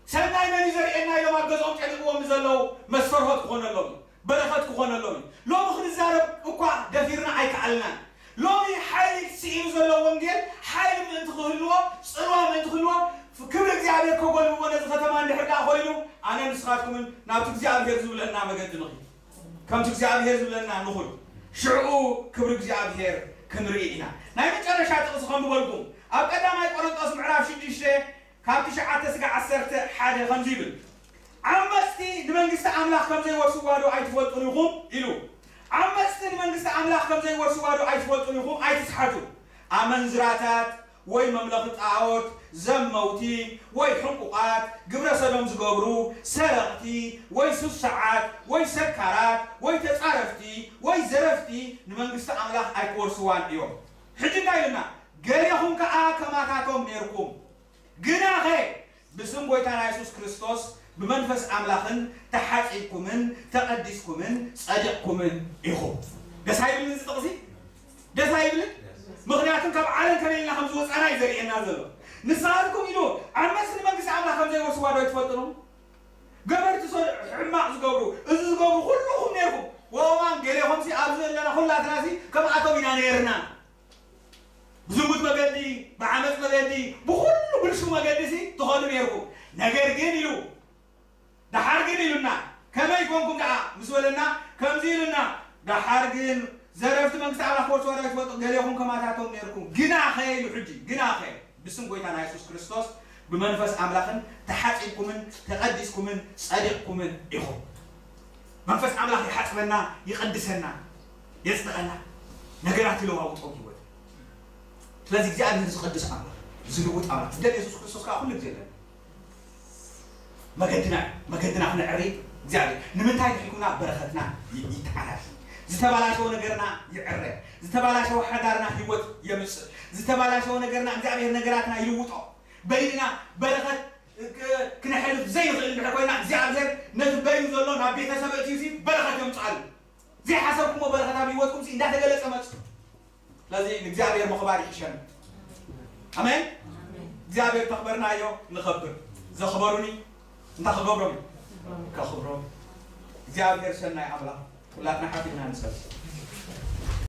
ሰናይ መን እዩ ዘርእየና ኢሎም ኣብ ገዝኦም ጨኒቕዎም ንዘለዉ መስተርሆት ክኾነሎም እዩ፣ በረኸት ክኾነሎም እዩ። ሎሚ ክንዛረብ እኳ ደፊርና ኣይከኣልናን። ሎሚ ሓይሊ ስኢኑ ዘሎ ወንጌል ሓይሊ ምእንቲ ክህልዎ፣ ጽልዋ ምእንቲ ክህልዎ፣ ክብሪ እግዚኣብሔር ከጎልብቦ ነዚ ከተማ እንድሕር ደኣ ኮይኑ፣ ኣነ ንስኻትኩምን ናብቲ እግዚኣብሔር ዝብለና መገዲ ንኺድ። ከምቲ እግዚኣብሔር ዝብለና ንኹን። ሽዕኡ ክብሪ እግዚኣብሔር ክንርኢ ኢና። ናይ መጨረሻ ጥቕሲ ከንብበልኩም። ኣብ ቀዳማይ ቆሮንጦስ ምዕራፍ ሽዱሽተ ካብ ትሽዓተ ስጋዕ ዓሰርተ ሓደ ከምዚ ይብል፣ ዓመጽቲ ንመንግስቲ ኣምላኽ ከም ዘይወርስዋ ዶ ኣይትፈልጡን ኢኹም? ኢሉ። ዓመጽቲ ንመንግስቲ ኣምላኽ ከም ዘይወርስዋ ዶ ኣይትፈልጡን ኢኹም? ኣይትስሓቱ። ኣመንዝራታት ወይ መምለኺ ጣዖት፣ ዘመውቲ ወይ ሕንቁቓት፣ ግብረ ሰዶም ዝገብሩ፣ ሰረቕቲ ወይ ስሱዓት ወይ ሰካራት ወይ ተጻረፍቲ ወይ ዘረፍቲ ንመንግስቲ ኣምላኽ ኣይክወርስዋን እዮም። ሕጂ እንታይ ኢሉና? ገሌኹም ከኣ ከማታቶም ኔርኩም። ግናኸ ብስም ጐይታና የሱስ ክርስቶስ ብመንፈስ ኣምላኽን ተሓጺብኩምን ተቐዲስኩምን ጸዲቕኩምን ኢኹም። ደስ ኣይብልን እዚ ጥቕሲ? ደስ ኣይብልን? ምኽንያቱም ካብ ዓለም ከመይ ኢልና ከም ዝወፃና እዩ ዘርእየና ዘሎ። ንስኻትኩም ኢሉ ዓመፅ ንመንግስቲ ኣምላኽ ከም ዘይወርስዋ ዶ ኣይትፈልጡን? ገበርቲ ሰ ሕማቕ ዝገብሩ፣ እዚ ዝገብሩ ኩልኹም ነርኩም። ወእዋን ገሌኹም ሲ ኣብዚ ዘለና ኩላትና ሲ ከምኣቶም ኢና ነርና። ብዝሙት መገዲ፣ ብዓመፅ መገዲ፣ ብኹሉ ብልሹ መገዲ ሲ ትኸዱ ነርኩም። ነገር ግን ኢሉ ደሓር ግን ኢሉና፣ ከመይ ኮንኩም ደኣ ምስ በለና፣ ከምዚ ኢሉና፣ ደሓር ግን ዘረፍቲ መንግስቲ ኣምላኽ ክወርሱ ዋላ ይትፈልጡ፣ ገሌኹም ከማታቶም ነርኩም። ግናኸ ኢሉ ሕጂ፣ ግናኸ ብስም ጎይታና የሱስ ክርስቶስ ብመንፈስ ኣምላኽን ተሓጺብኩምን ተቐዲስኩምን ጸዲቕኩምን ኢኹም። መንፈስ ኣምላኽ ይሓጽበና፣ ይቐድሰና፣ የጽድቐና፣ ነገራት ይለዋውጦ ህይወት። ስለዚ እግዚኣብሔር ዝቐድስ ኣምላኽ፣ ዝልውጥ ኣምላኽ፣ ደም የሱስ ክርስቶስ ከዓ ኩሉ ግዜ ኣለና። መገድና እዩ። መገድና ክነዕሪ እግዚኣብሔር። ንምንታይ ድሒኩና በረኸትና ይ- ይተዓራሪ። ዝተባላሸወ ነገርና ይዕረ። ዝተባላሸወ ሓዳርና ህይወት የምፅእ። ዝተባላሸወ ነገርና እግዚኣብሔር ነገራትና ይልውጦ። በይንና በረኸት ክ- ክነሕልፍ ዘይኽእል እንድሕር ኮይና እግዚኣብሔር ነቲ በይኑ ዘሎ ናብ ቤተሰብ እትዩ ሲ በረኸት የምፅኣሉ። ዘይሓሰብኩሞ በረኸት ኣብ ህይወትኩም ሲ እንዳተገለፀ መፅእ። ስለዚ ንእግዚኣብሔር ምኽባር ይሕሸን። ኣሜን። እግዚኣብሔር ተኽበርናዮ ንኸብር። ዘኽበሩኒ እንታይ ክገብሮም እዩ? ከኽብሮም። እግዚኣብሔር ሰናይ ኣምላኽ። ኩላትና ሓፊትና ንሰብ